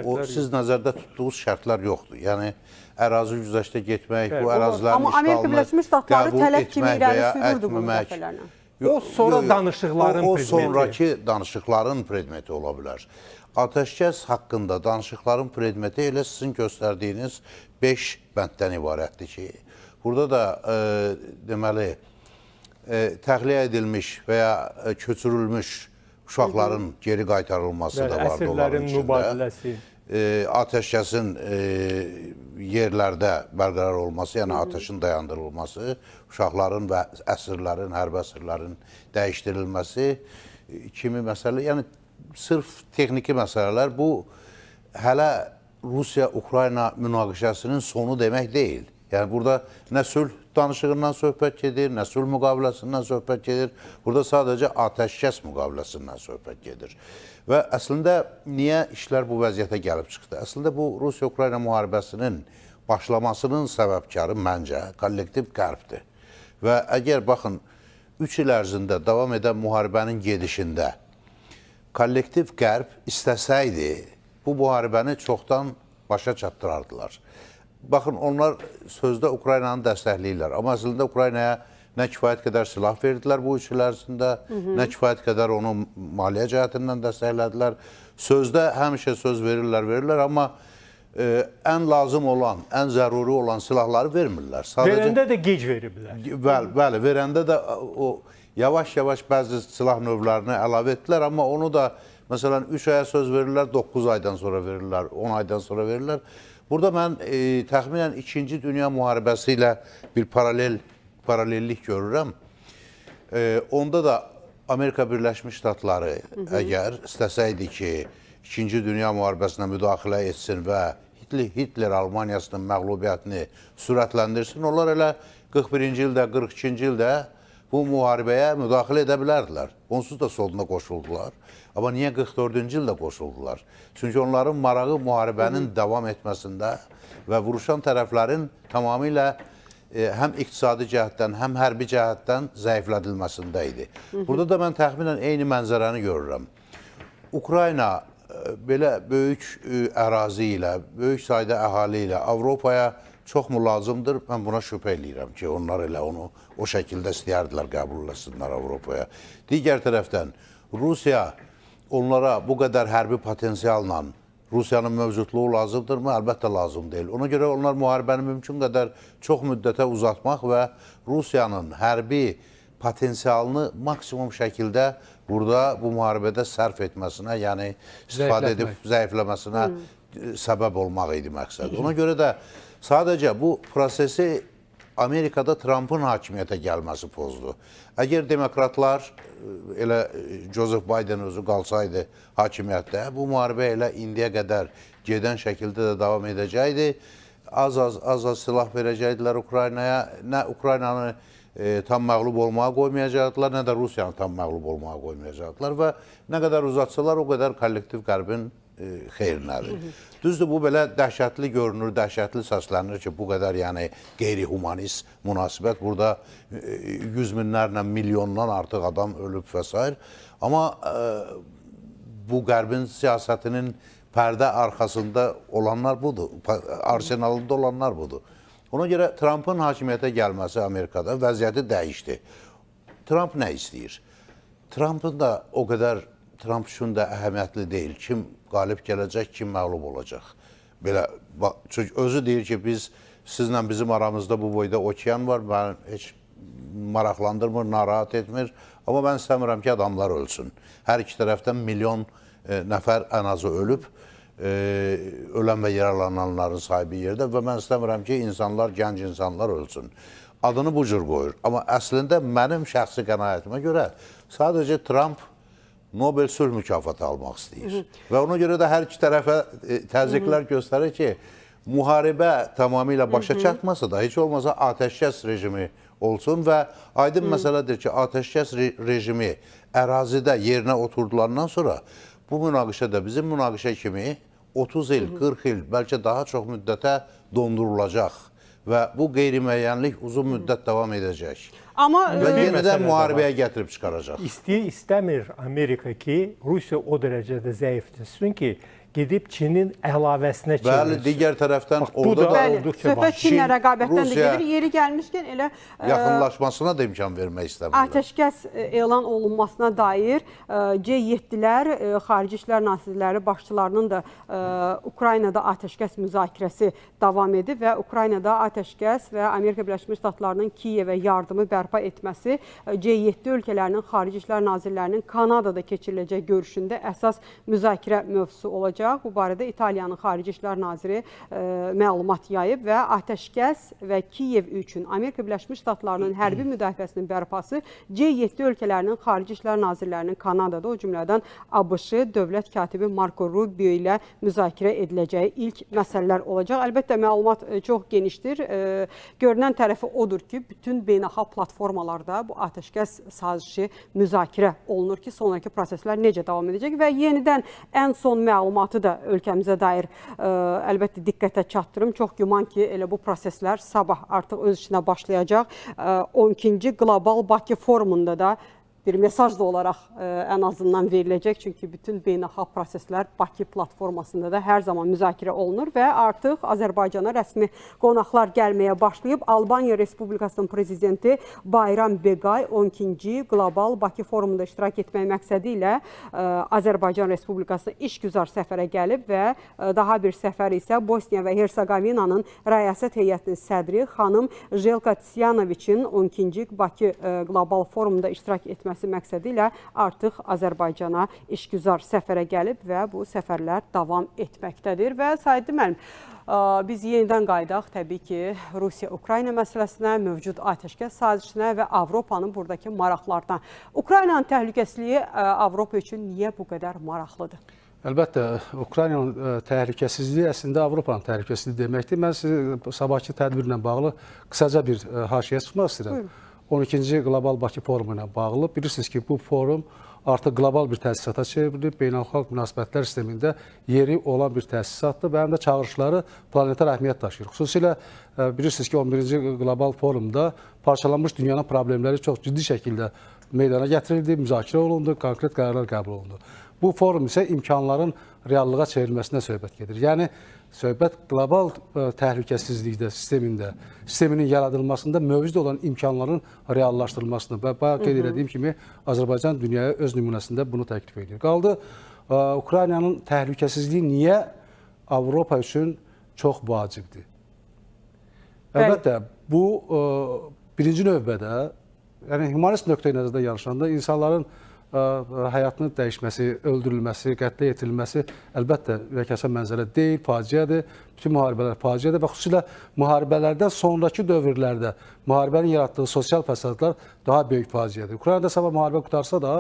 o siz nəzərdə tutduğunuz şərtlər yoxdur. Yəni ərazi güzəştə getmək, bu ərazilərin
amma Amerika Birləşmiş Ştatları tələb kimi irəli sürürdü bunu dəfələrlə.
O sonra danışıqların predmeti.
O sonraki danışıqların predmeti ola bilər. Atəşkəs haqqında danışıqların predmeti elə sizin göstərdiyiniz 5 bənddən ibarətdir ki, burada da deməli təxliyə edilmiş və ya köçürülmüş uşaqların geri qaytarılması da vardı onların içində.
Mübadiləsi.
Atəşkəsin yerlərdə bərqərar olması, yəni atəşin dayandırılması, uşaqların və əsirlərin, hərbi əsirlərin dəyişdirilməsi kimi məsələ, yəni sırf texniki məsələlər, bu hələ Rusiya-Ukrayna münaqişəsinin sonu demək deyil. Yəni burada nə sülh danışığından söhbət gedir, nə sülh müqaviləsindən söhbət gedir. Burada sadəcə atəşkəs müqaviləsindən söhbət gedir. Və əslində niyə işlər bu vəziyyətə gəlib çıxdı? Əslində bu Rusiya-Ukrayna müharibəsinin başlamasının səbəbkarı məncə kollektiv qərbdir. Və əgər baxın, 3 il ərzində davam edən müharibənin gedişində kollektiv qərb istəsəydi, bu müharibəni çoxdan başa çatdırardılar. Baxın, onlar sözdə Ukraynanı dəstəkləyirlər. Amma əslində Ukraynaya nə kifayət qədər silah verdilər bu 3 il ərzində, nə kifayət qədər onu maliyyə cəhətindən dəstəklədilər. Sözdə həmişə söz verirlər, amma ən lazım olan, ən zəruri olan silahları vermirlər. Sadəcə,
verəndə də gec veriblər.
Bəli, bəli, verəndə də o yavaş-yavaş bəzi silah növlərini əlavə etdilər, amma onu da məsələn 3 aya söz verirlər, 9 aydan sonra verirlər, 10 aydan sonra verirlər. Burada mən təxminən 2-ci Dünya müharibəsi ilə bir paralellik görürəm. Onda da Amerika Birləşmiş Ştatları əgər istəsəydi ki, 2-ci Dünya müharibəsinə müdaxilə etsin və Hitler Almaniyasının məğlubiyyətini sürətləndirsin, onlar elə 41-ci ildə, 42-ci ildə bu müharibəyə müdaxilə edə bilərdilər. Onsuz da sonuna qoşuldular. Amma niyə 44-cü ildə qoşuldular? Çünki onların marağı müharibənin davam etməsində və vuruşan tərəflərin tamamilə həm iqtisadi cəhətdən, həm hərbi cəhətdən zəiflədilməsində idi. Burada da mən təxminən eyni mənzərəni görürəm. Ukrayna belə böyük ərazi ilə, böyük sayda əhali ilə Avropaya çox mu lazımdır? Mən buna şübhə eləyirəm ki, onlar elə onu o şəkildə istəyərdilər qəbul eləsinlər Avropaya. Digər tərəfdən Rusiya onlara bu qədər hərbi potensialla Rusiyanın mövcudluğu lazımdırmı? Əlbəttə lazım deyil. Ona görə onlar müharibəni mümkün qədər çox müddətə uzatmaq və Rusiyanın hərbi potensialını maksimum şəkildə burada bu müharibədə sərf etməsinə, yəni istifadə edib zəifləməsinə səbəb olmaq idi məqsəd. Ona görə də sadəcə bu prosesi Amerikada Trumpın hakimiyyətə gəlməsi pozdu. Əgər demokratlar elə Joseph Biden özü qalsaydı hakimiyyətdə, bu müharibə elə indiyə qədər gedən şəkildə də davam edəcəkdi. Az-az silah verəcəkdilər Ukraynaya. Nə Ukraynanı tam məğlub olmağa qoymayacaqdılar, nə də Rusiyanı tam məğlub olmağa qoymayacaqdılar və nə qədər uzatsalar o qədər kollektiv qərbin xeyrinədir. Düzdür, bu belə dəhşətli görünür, dəhşətli səslənir ki, bu qədər yəni qeyri-humanist münasibət burada yüz minlərlə, milyondan artıq adam ölüb və s. Amma bu qərbin siyasətinin pərdə arxasında olanlar budur, arsenalında olanlar budur. Ona görə Trumpın hakimiyyətə gəlməsi Amerikada vəziyyəti dəyişdi. Trump nə istəyir? Trumpın da o qədər, Trump üçün də əhəmiyyətli deyil. Kim qalib gələcək, kim məğlub olacaq. Belə, çünki özü deyir ki, biz sizlə bizim aramızda bu boyda okean var, məni heç maraqlandırmır, narahat etmir. Amma mən istəmirəm ki, adamlar ölsün. Hər iki tərəfdən milyon nəfər ən azı ölüb, ölən və yaralananların sahibi yerdə və mən istəmirəm ki, insanlar, gənc insanlar ölsün. Adını bu cür qoyur. Amma əslində mənim şəxsi qənaətimə görə sadəcə Trump Nobel sülh mükafatı almaq istəyir. Və ona görə də hər iki tərəfə təzyiqlər göstərir ki, müharibə tamamilə başa çatmasa da, heç olmasa atəşkəs rejimi olsun və aydın məsələdir ki, atəşkəs rejimi ərazidə yerinə oturdulandan sonra bu münaqişə də bizim münaqişə kimi 30 il, 40 il, bəlkə daha çox müddətə dondurulacaq və bu qeyri-müəyyənlik uzun müddət davam edəcək.
Amma
və yenidən müharibəyə gətirib çıxaracaq.
İstəyir, istəmir Amerika ki, Rusiya o dərəcədə zəifləsin ki, gedib Çinin əlavəsinə çevirsin.
Bəli, digər tərəfdən bax, orada da
olduqca var. Söhbət Çinlə rəqabətdən də gedir. Yeri gəlmişkən elə
yaxınlaşmasına da imkan vermək istəmirlər.
Atəşkəs elan olunmasına dair G7-lər, Xarici İşlər Nazirləri başçılarının da Ukraynada atəşkəs müzakirəsi davam edir və Ukraynada atəşkəs və Amerika Birləşmiş Ştatlarının Kiyevə yardımı bərpa etməsi G7 ölkələrinin Xarici İşlər Nazirlərinin Kanadada keçiriləcək görüşündə əsas müzakirə mövzusu olacaq. Bu barədə İtaliyanın Xarici İşlər Naziri məlumat yayıb və atəşkəs və Kiyev üçün Amerika Birləşmiş Ştatlarının hərbi müdafiəsinin bərpası G7 ölkələrinin Xarici İşlər Nazirlərinin Kanadada, o cümlədən ABŞ Dövlət Katibi Marco Rubio ilə müzakirə ediləcəyi ilk məsələlər olacaq. Əlbəttə, məlumat çox genişdir. Görünən tərəfi odur ki, bütün beynəlxalq platformalarda bu atəşkəs sazişi müzakirə olunur ki, sonraki proseslər necə davam edəcək və yenidən ən son məlumatı da ölkəmizə dair əlbəttə diqqətə çatdırım. Çox güman ki, elə bu proseslər sabah artıq öz işinə başlayacaq. 12-ci Qlobal Bakı Forumunda da bir mesaj da olaraq ən azından veriləcək. Çünki bütün beynəlxalq proseslər Bakı platformasında da hər zaman müzakirə olunur və artıq Azərbaycana rəsmi qonaqlar gəlməyə başlayıb. Albaniya Respublikasının prezidenti Bayram Begay 12-ci Qlobal Bakı Forumunda iştirak etmək məqsədi ilə Azərbaycan Respublikasına işgüzar səfərə gəlib və daha bir səfər isə Bosniya və Hersegovinanın rəyasət heyətinin sədri xanım Jelka Tsiyanoviçin 12-ci Bakı Qlobal Forumunda iştirak etməsi məqsədi ilə artıq Azərbaycana işgüzar səfərə gəlib və bu səfərlər davam etməkdədir. Və Saidli müəllim, biz yenidən qayıdaq təbii ki, Rusiya-Ukrayna məsələsinə, mövcud atəşkəs sazişinə və Avropanın buradakı maraqlarına. Ukraynanın təhlükəsizliyi Avropa üçün niyə bu qədər maraqlıdır?
Əlbəttə, Ukraynanın təhlükəsizliyi əslində Avropanın təhlükəsizliyi deməkdir. Mən sizi sabahkı tədbirlə bağlı qısaca bir haşiyə çıxmaq istəyirəm. 12-ci Qlobal Bakı forumu ilə bağlı. Bilirsiniz ki, bu forum artıq qlobal bir təsisata çevrilib, beynəlxalq münasibətlər sistemində yeri olan bir təsisatdır və həm də çağırışları planetar əhəmiyyət daşıyır. Xüsusilə bilirsiniz ki, 11-ci Qlobal forumda parçalanmış dünyanın problemləri çox ciddi şəkildə meydana gətirildi, müzakirə olundu, konkret qərarlar qəbul olundu. Bu forum isə imkanların reallığa çevrilməsinə söhbət gedir. Yəni, söhbət qlobal təhlükəsizlikdə, sisteminin yaradılmasında mövcud olan imkanların reallaşdırılmasına və bayaq qeyd elədiyim kimi Azərbaycan dünyaya öz nümunəsində bunu təklif edir. Qaldı, Ukraynanın təhlükəsizliyi niyə Avropa üçün çox vacibdir? Əlbəttə, bu birinci növbədə, yəni humanist nöqteyi nəzərdə yanaşanda insanların həyatının dəyişməsi, öldürülməsi, qətlə yetirilməsi əlbəttə ürəkəsən mənzərə deyil, faciədir. Bütün müharibələr faciədir və xüsusilə müharibələrdən sonraki dövrlərdə müharibənin yaratdığı sosial fəsadlar daha böyük faciədir. Ukraynada sabah müharibə qurtarsa da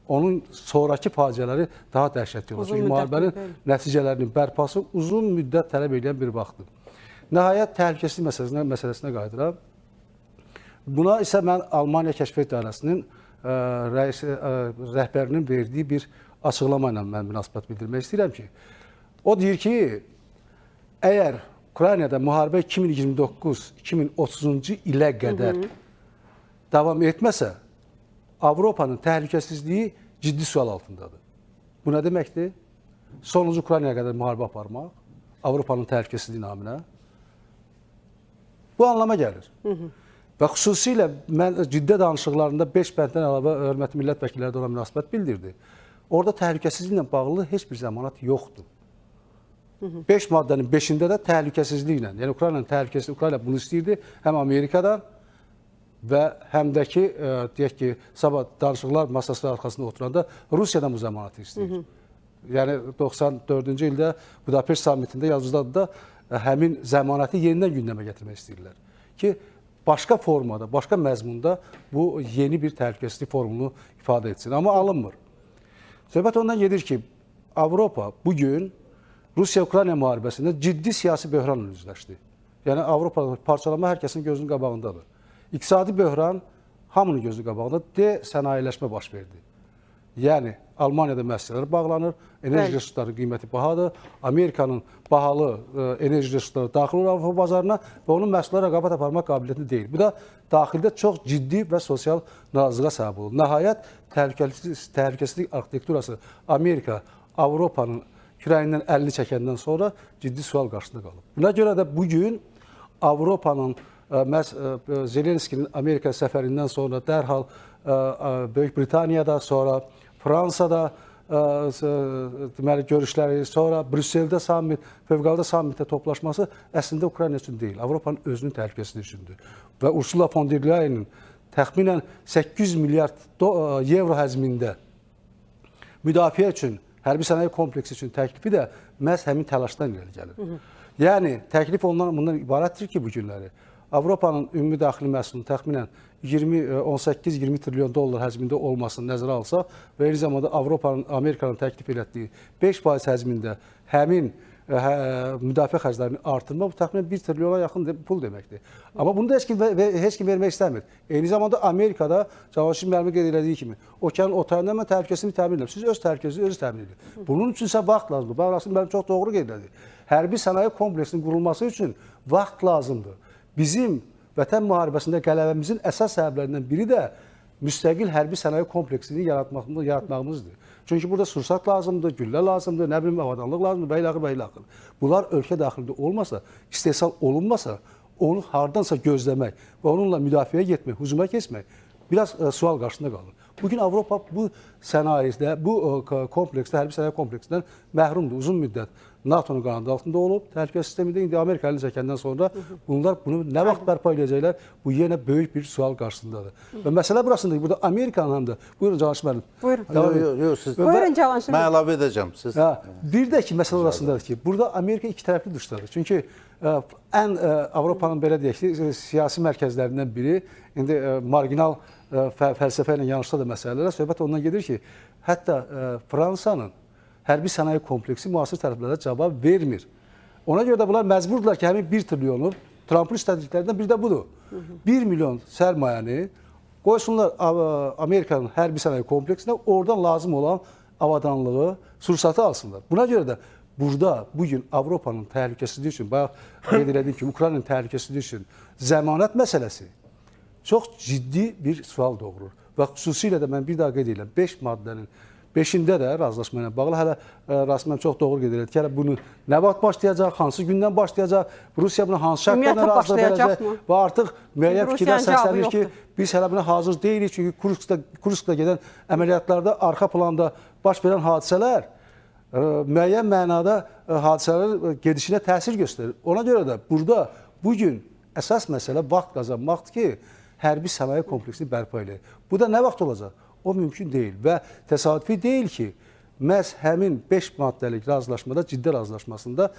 onun sonraki faciələri daha dəhşətli olur. Çünki müharibənin nəticələrinin bərpası uzun müddət tələb edən bir vaxtdır. Nəhayət, təhlükəsizlik məsələsinə qayıdıram. Buna isə mən Almaniya Kəşfiyyat İdarəsinin rəhbərinin verdiyi bir açıqlama ilə mən münasibət bildirmək istəyirəm ki, o deyir ki, əgər Ukraynada müharibə 2029-2030-cu ilə qədər davam etməsə, Avropanın təhlükəsizliyi ciddi sual altındadır. Bu nə deməkdir? Sonuncu Ukraynaya qədər müharibə aparmaq, Avropanın təhlükəsizliyi naminə. Bu anlama gəlir. Və xüsusilə mən ciddi danışıqlarında 5 bənddən əlavə hörmətli millət vəkilləri də ona münasibət bildirdi. Orada təhlükəsizliklə bağlı heç bir zəmanət yoxdur. 5 maddənin 5-ində də təhlükəsizliklə, yəni Ukraynanın təhlükəsizliyi, Ukrayna bunu istəyirdi həm Amerikadan və həm də ki, deyək ki, sabah danışıqlar masası arxasında oturanda Rusiyadan bu zəmanəti istəyir. Yəni 94-cü ildə Budapeşt sammitində yazıda da həmin zəmanəti yenidən gündəmə gətirmək istəyirlər ki, başqa formada, başqa məzmunda bu yeni bir təhlükəsizlik formunu ifadə etsin. Amma alınmır. Söhbət ondan gedir ki, Avropa bugün Rusiya-Ukrayna müharibəsində ciddi siyasi böhranla üzləşdi. Yəni Avropa parçalama hər kəsin gözünün qabağındadır. İqtisadi böhran hamının gözünün qabağında de-sənayeləşmə baş verdi. Yəni Almaniyada müəssisələr bağlanır, enerji resursları qiyməti bahadır, Amerikanın bahalı enerji resursları daxil olur Avropa bazarına və onun məhsullara rəqabət aparmaq qabiliyyətli deyil. Bu da daxildə çox ciddi və sosial narazılığa səbəb olur. Nəhayət, təhlükəsizlik arxitekturası Amerika, Avropanın kürəyindən əlini çəkəndən sonra ciddi sual qarşısında qalıb. Buna görə də bugün Avropanın məhz Zelenskinin Amerika səfərindən sonra dərhal Böyük Britaniyada, sonra Fransada deməli görüşləri, sonra Brüsseldə sammit, fövqəladə sammitdə toplaşması əslində Ukrayna üçün deyil, Avropanın özünün təhlükəsizliyi üçündür. Və Ursula von der Leyen'in təxminən 800 milyard evro həcmində müdafiə üçün, hərbi sənaye kompleksi üçün təklifi də məhz həmin təlaşdan irəli gəlir. Yəni, təklif ondan bundan ibarətdir ki, bu günləri Avropanın ümumi daxili məhsulunun təxminən 18-20 trilyon dollar həcmində olmasını nəzərə alsaq və eyni zamanda Avropanın, Amerikanın təklif elətdiyi 5% həcmində həmin müdafiə xərclərini artırmaq bu təxminən 1 trilyona yaxın pul deməkdir. Amma bunu da heç kim vermək istəmir. Eyni zamanda Amerikada Cavanşir müəllimin qeyd elədiyi kimi okeanın o tayında mən təhlükəsizliyimi təmin edirəm. Siz öz təhlükəsizliyinizi özünüz təmin edin. Bunun üçün isə vaxt lazımdır. Bax, Rasim müəllim çox doğru qeyd elədi. Hərbi sənaye kompleksinin qurulması üçün vaxt lazımdır. Bizim vətən müharibəsində qələbəmizin əsas səbəblərindən biri də müstəqil hərbi sənaye kompleksini yaratmağımızdır. Çünki burada sursat lazımdır, güllə lazımdır, nə bilim, avadanlıq lazımdır və ilaxır və ilaxır. Bunlar ölkə daxilində olmasa, istehsal olunmasa, onu hardansa gözləmək və onunla müdafiəyə getmək, hücuma keçmək biraz sual qarşısında qalır. Bugün Avropa bu sənayedə, bu kompleksdə, hərbi sənaye kompleksindən məhrumdur. Uzun müddət NATO-nun qanadı altında olub, təhlükəsizlik sistemində indi Amerika əlini çəkəndən sonra bunlar bunu nə vaxt bərpa edəcəklər, bu yenə böyük bir sual qarşısındadır. Və məsələ burasındadır. Burada Amerikanın həm də... Buyurun Cavanşir müəllim.
Buyurun.
Yox, siz...
Buyurun Cavanşir müəllim.
Mən əlavə edəcəm. Siz...
Bir də ki, məsələ orasındadır ki, burada Amerika iki tərəfli duşdadır. Çünki ən Avropanın belə deyək ki, siyasi mərkəzlərindən biri, indi marginal fəlsəfə ilə yanaşsa da məsələlərə söhbət ondan gedir ki, hətta Fransanın hərbi sənaye kompleksi müasir tələblərə cavab vermir. Ona görə də bunlar məcburdular ki, həmin 1 trilyonu, Trumpın istədiklərindən bir də budur. 1 milyon sərmayəni qoysunlar Amerikanın hərbi sənaye kompleksinə, oradan lazım olan avadanlığı, sursatı alsınlar. Buna görə də burada bugün Avropanın təhlükəsizliyi üçün, bayaq qeyd elədim ki, Ukraynanın təhlükəsizliyi üçün zəmanət məsələsi çox ciddi bir sual doğurur. Və xüsusilə də mən bir daha qeyd edirəm, 5 maddənin 5-də də razılaşma ilə bağlı hələ Rasim müəllim çox doğru qeyd elədi ki, hələ bunu nə vaxt başlayacaq, hansı gündən başlayacaq, Rusiya buna hansı şərtlərlə razılıq verəcək və artıq müəyyən fikirlər səslənir ki, biz hələ buna hazır deyilik, çünki Kurskda gedən əməliyyatlarda arxa planda baş verən hadisələr müəyyən mənada hadisələrin gedişinə təsir göstərir. Ona görə də burada bugün əsas məsələ vaxt qazanmaqdır ki, hərbi sənaye kompleksini bərpa eləyir. Bu da nə vaxt olacaq? O mümkün deyil və təsadüfi deyil ki, məhz həmin 5 maddəlik razılaşmada, ciddi razılaşmasında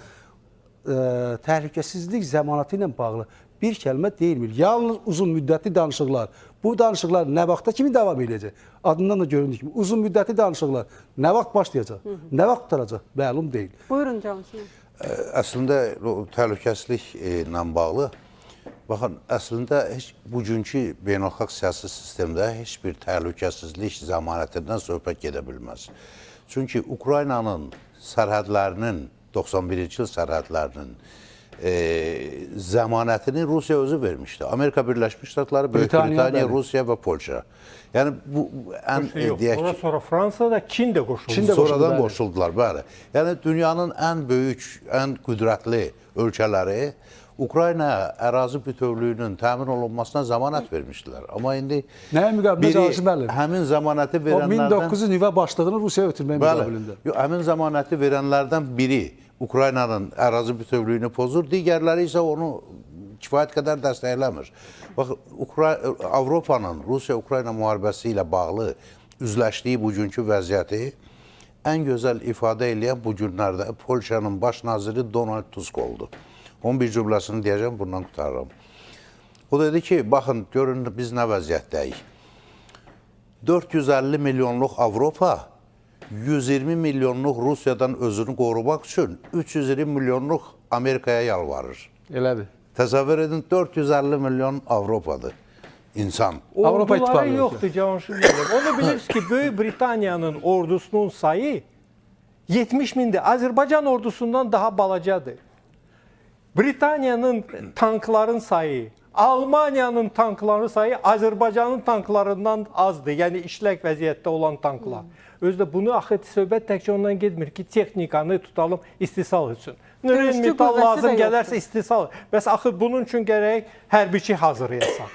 təhlükəsizlik zəmanəti ilə bağlı bir kəlmə deyilmir. Yalnız uzun müddətli danışıqlar. Bu danışıqlar nə vaxta kimi davam edəcək? Adından da göründüyü kimi uzun müddətli danışıqlar nə vaxt başlayacaq, nə vaxt qurtaracaq məlum deyil.
Buyurun Cavanşir.
Əslində təhlükəsizliklə bağlı, baxın, əslində heç bugünkü beynəlxalq siyasi sistemdə heç bir təhlükəsizlik zəmanətindən söhbət gedə bilməz. Çünki Ukraynanın sərhədlərinin, 91-ci il sərhədlərinin zəmanətini Rusiya özü vermişdi. Amerika Birləşmiş Ştatları, Böyük Britaniya, Rusiya və Polşa. Yəni bu ən deyək ki,
sonra Fransa da Çin də qoşuldu.
Sonradan qoşuldular, bəli. Yəni dünyanın ən böyük, ən qüdrətli ölkələri Ukrayna ərazi bütövlüyünün təmin olunmasına zəmanət vermişdilər. Amma indi
nəyə müqabilində Cavanşir müəllim?
Həmin zəmanəti verənlərdən
o 1900 nüvə başlığını Rusiyaya ötürməyə müqabilində.
Bəli. Həmin zəmanəti verənlərdən biri Ukraynanın ərazi bütövlüyünü pozur, digərləri isə onu kifayət qədər dəstəkləmir. Bax, Avropanın Rusiya-Ukrayna müharibəsi ilə bağlı üzləşdiyi bugünkü vəziyyəti ən gözəl ifadə eləyən bu günlərdə Polşanın baş naziri Donald Tusk oldu. Onun bir cümləsini deyəcəm, bundan qurtarıram. O dedi ki, baxın, görün biz nə vəziyyətdəyik. 450 milyonluq Avropa 120 milyonluq Rusiyadan özünü qorumaq üçün 320 milyonluq Amerikaya yalvarır.
Elədir.
Təsəvvür edin, 450 milyon Avropadır insan.
Avropa
İttifaqı yoxdur, Cavanşir müəllim. Onu bilirsiniz ki, Böyük Britaniyanın ordusunun sayı 70 mindir. Azərbaycan ordusundan daha balacadır. Britaniyanın tankların sayı, Almaniyanın tankların sayı Azərbaycanın tanklarından azdır. Yəni işlək vəziyyətdə olan tanklar. Özü də bunu axı söhbət təkcə ondan getmir ki, texnikanı tutalım istehsal üçün. Nürün metal lazım gələrsə istehsal. Bəs axı bunun üçün gərək hərbiçi hazırlayasan.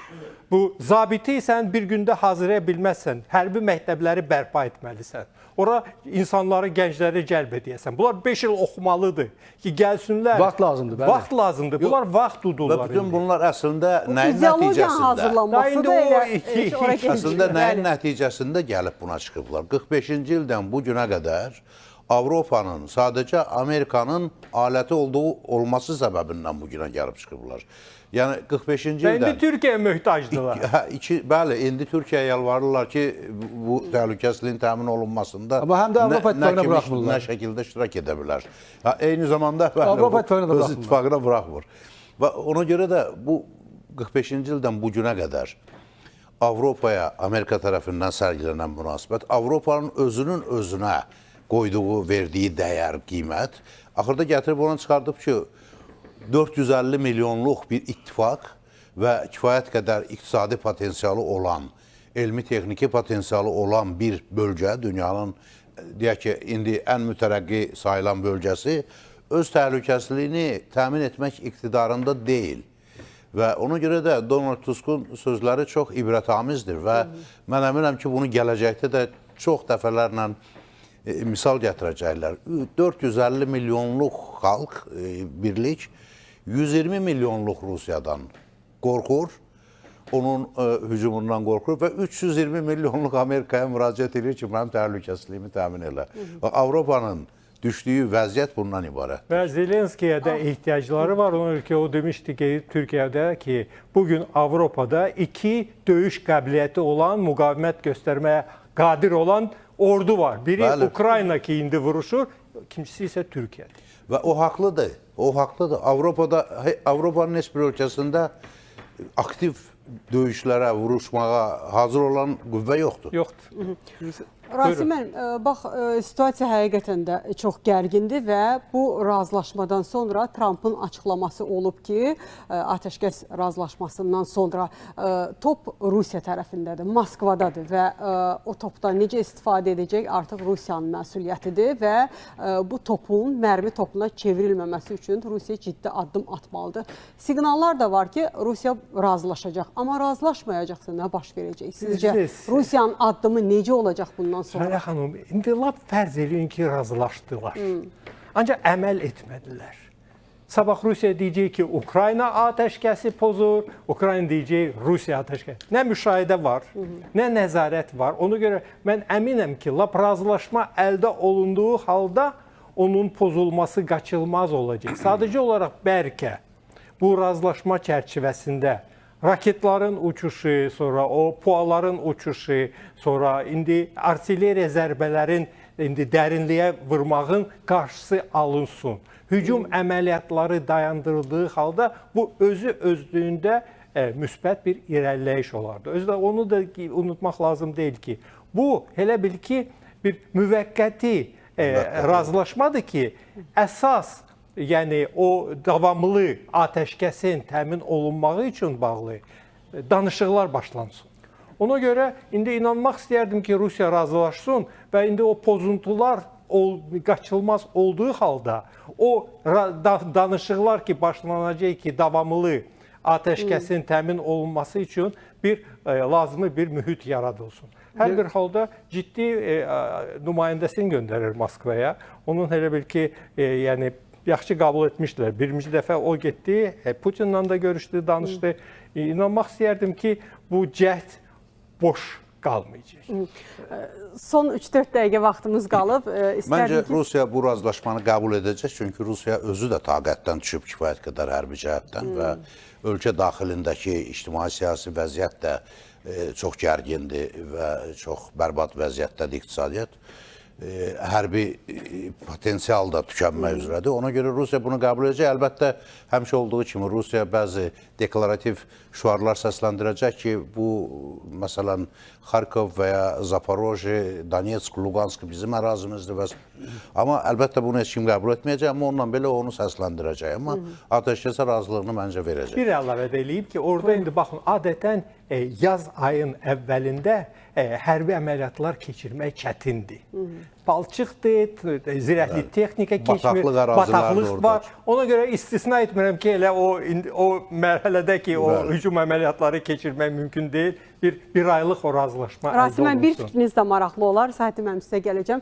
Bu zabiti sən bir gündə hazırlaya bilməzsən. Hərbi məktəbləri bərpa etməlisən. Ora insanları, gəncləri cəlb edəyəsən. Bunlar 5 il oxumalıdır ki, gəlsinlər.
Vaxt lazımdır. Bəli.
Vaxt lazımdır. Bunlar vaxt udurlar.
Və bütün bunlar əslində nəyin
İdeologiyanın hazırlanması da elə
əslində nəyin nəticəsində gəlib buna çıxıblar. 45-ci ildən bu günə qədər Avropanın, sadəcə Amerikanın aləti olması səbəbindən bu günə gəlib çıxıblar. Yəni 45-ci ildən...
İndi Türkiyəyə möhtacdırlar.
Bəli, indi Türkiyəyə yalvarırlar ki, bu təhlükəsizliyin təmin olunmasında
amma həm də Avropa İttifaqına buraxmırlar.
Nə şəkildə iştirak edə bilər. Eyni zamanda
Avropa İttifaqına da
öz ittifaqına buraxmır. Və ona görə də bu 45-ci ildən bu günə qədər Avropaya Amerika tərəfindən sərgilənən münasibət, Avropanın özünün özünə qoyduğu, verdiyi dəyər, qiymət, axırda gətirib ona çıxardıb ki, 450 milyonluq bir ittifaq və kifayət qədər iqtisadi potensialı olan, elmi-texniki potensialı olan bir bölgə, dünyanın, deyək ki, indi ən mütərəqqi sayılan bölgəsi, öz təhlükəsizliyini təmin etmək iqtidarında deyil. Və ona görə də Donald Tuskun sözləri çox ibrətamizdir və mən əminəm ki, bunu gələcəkdə də çox dəfələrlə misal gətirəcəklər. 450 milyonluq xalq, birlik, 120 milyonluq Rusiyadan qorxur, onun hücumundan qorxur və 320 milyonluq Amerikaya müraciət edir ki, mənim təhlükəsizliyimi təmin elə. Avropanın düşdüyü vəziyyət bundan ibarət.
Və Zelenskiyə də ehtiyacları var. Ona görə ki, o demişdi ki, Türkiyədə ki, bugün Avropada iki döyüş qabiliyyəti olan, müqavimət göstərməyə qadir olan ordu var. Biri bəli. Ukrayna ki, indi vuruşur, ikincisi isə Türkiyədir.
Və o haqlıdır. O haqlıdır. Avropada, Avropanın heç bir ölkəsində aktiv döyüşlərə, vuruşmağa hazır olan qüvvə yoxdur.
Yoxdur.
Rasim müəllim, bax, situasiya həqiqətən də çox gərgindir və bu razılaşmadan sonra Trampın açıqlaması olub ki, atəşkəs razılaşmasından sonra top Rusiya tərəfindədir, Moskvadadır və o topdan necə istifadə edəcək artıq Rusiyanın məsuliyyətidir və bu topun mərmi topuna çevrilməməsi üçün Rusiya ciddi addım atmalıdır. Siqnallar da var ki, Rusiya razılaşacaq, amma razılaşmayacaqsa nə baş verəcək? Sizcə Rusiyanın addımı necə olacaq bundan sonra?
Süreyya xanım, indi lap fərz eləyin ki, razılaşdılar. Ancaq əməl etmədilər. Sabah Rusiya deyəcək ki, Ukrayna atəşkəsi pozur, Ukrayna deyəcək Rusiya atəşkəsi. Nə müşahidə var, nə nəzarət var. Ona görə mən əminəm ki, lap razılaşma əldə olunduğu halda onun pozulması qaçılmaz olacaq. Sadəcə olaraq bəlkə bu razılaşma çərçivəsində raketların uçuşu, sonra o puaların uçuşu, sonra indi artilleriya zərbələrin indi dərinliyə vurmağın qarşısı alınsın. Hücum əməliyyatları dayandırıldığı halda bu özü özlüyündə müsbət bir irəliləyiş olardı. Özü də onu da unutmaq lazım deyil ki, bu elə bil ki, bir müvəqqəti razılaşmadır ki, əsas, yəni o davamlı atəşkəsin təmin olunmağı üçün bağlı danışıqlar başlansın. Ona görə indi inanmaq istəyərdim ki, Rusiya razılaşsın və indi o pozuntular qaçılmaz olduğu halda o danışıqlar ki, başlanacaq ki, davamlı atəşkəsin təmin olunması üçün bir lazımi bir mühit yaradılsın. Hər bir halda ciddi nümayəndəsini göndərir Moskvaya. Onun elə bil ki, yəni yaxşı qəbul etmişdilər. Birinci dəfə o getdi, Putinlə də görüşdü, danışdı. İnanmaq istəyərdim ki, bu cəhd boş qalmayacaq.
Son 3-4 dəqiqə vaxtımız qalıb.
Məncə Rusiya bu razılaşmanı qəbul edəcək, çünki Rusiya özü də taqətdən düşüb kifayət qədər hərbi cəhətdən və ölkə daxilindəki ictimai-siyasi vəziyyət də çox gərgindir və çox bərbad vəziyyətdədir iqtisadiyyat. Hərbi potensial da tükənmək üzrədir. Ona görə Rusiya bunu qəbul edəcək. Əlbəttə, həmişə olduğu kimi Rusiya bəzi deklarativ şüarlar səsləndirəcək ki, bu, məsələn, Xarkov və ya Zaporoji, Donetsk, Luqansk bizim ərazimizdir və amma əlbəttə bunu heç kim qəbul etməyəcək, amma onunla belə onu səsləndirəcək. Amma atəşkəsə razılığını məncə verəcək.
Bir əlavə də eləyib ki, orada indi baxın, adətən yaz ayın əvvəlində hərbi əməliyyatlar keçirmək çətindir. Palçıqdır, zirəhli texnika keçmir, bataqlıq var. Ona görə istisna etmirəm ki, elə o mərhələdə ki, o hücum əməliyyatları keçirmək mümkün deyil. Bir aylıq o razılaşma əldə olunsun.
Rasim müəllim, bir fikriniz də maraqlı olar. Sahibi müəllim, sizə gələcəm.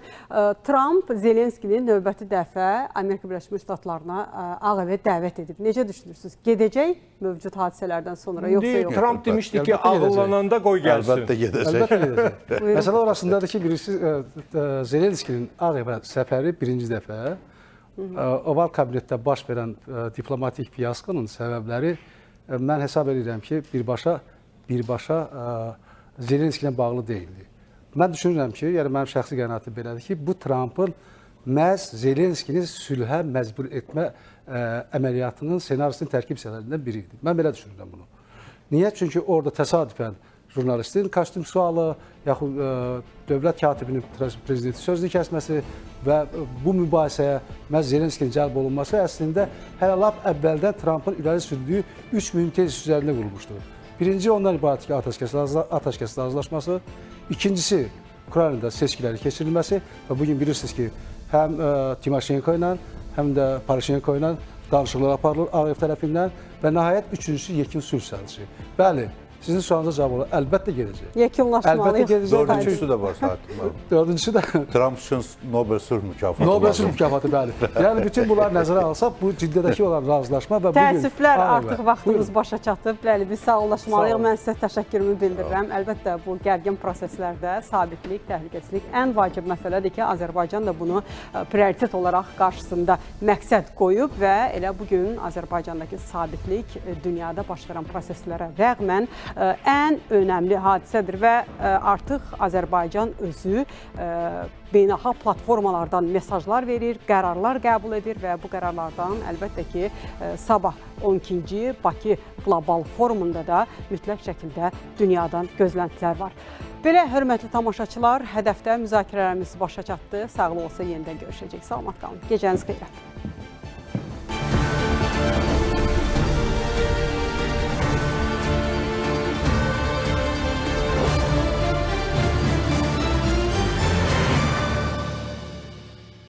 Tramp Zelenskini növbəti dəfə Amerika Birləşmiş Ştatlarına Ağ Evə dəvət edib. Necə düşünürsünüz? Gedəcək mövcud hadisələrdən sonra, yoxsa yox?
Tramp demişdi ki, ağıllananda qoy gəlsin.
Əlbəttə gedəcək.
Əlbəttə gedəcək. Məsələ orasındadır ki, birisi Zelenskinin Ağ Evə səfəri birinci dəfə Oval Kabinetdə baş verən diplomatik fiyaskonun səbəbləri mən hesab edirəm ki, birbaşa Zelenski ilə bağlı deyildi. Mən düşünürəm ki, yəni mənim şəxsi qənaətim belədir ki, bu Trampın məhz Zelenskini sülhə məcbur etmə əməliyyatının ssenarisinin tərkib hissələrindən biri idi. Mən belə düşünürəm bunu. Niyə? Çünki orada təsadüfən jurnalistin kostyum sualı, yaxud dövlət katibinin prezidenti sözünü kəsməsi və bu mübahisəyə məhz Zelenskinin cəlb olunması əslində hələ lap əvvəldən Trampın irəli sürdüyü 3 mühüm tezis üzərində qurulmuşdur. Birinci ondan ibarət ki, atəşkəs razılaşması. İkincisi, Ukraynada seçkiləri keçirilməsi və bugün bilirsiniz ki, həm Timoşenko ilə, həm də Poroshenko ilə danışıqlar aparılır Ağ Ev tərəfindən və nəhayət üçüncüsü yekun sülh sazişi. Bəli, sizin sualınıza cavab olar. Əlbəttə gedəcək.
Yekunlaşmalıyıq.
Əlbəttə gedəcək.
Dördüncüsü də var saat.
Dördüncüsü də
Tramp üçün Nobel sülh mükafatı.
Nobel sülh mükafatı, bəli. Yəni bütün bunlar nəzərə alsaq, bu Ciddədəki olan razılaşma və bugün
təəssüflər, artıq vaxtımız başa çatıb. Bəli, biz sağollaşmalıyıq. Mən sizə təşəkkürümü bildirirəm. Əlbəttə, bu gərgin proseslərdə sabitlik, təhlükəsizlik ən vacib məsələdir ki, Azərbaycan da bunu prioritet olaraq qarşısında məqsəd qoyub və elə bugün Azərbaycandakı sabitlik dünyada baş verən proseslərə rəğmən ən önəmli hadisədir və artıq Azərbaycan özü beynəlxalq platformalardan mesajlar verir, qərarlar qəbul edir və bu qərarlardan əlbəttə ki, sabah 12-ci Bakı Qlobal Forumunda da mütləq şəkildə dünyadan gözləntilər var. Belə, hörmətli tamaşaçılar, hədəfdə müzakirələrimiz başa çatdı. Sağlıq olsa yenidən görüşəcək. Salamat qalın. Gecəniz xeyrə.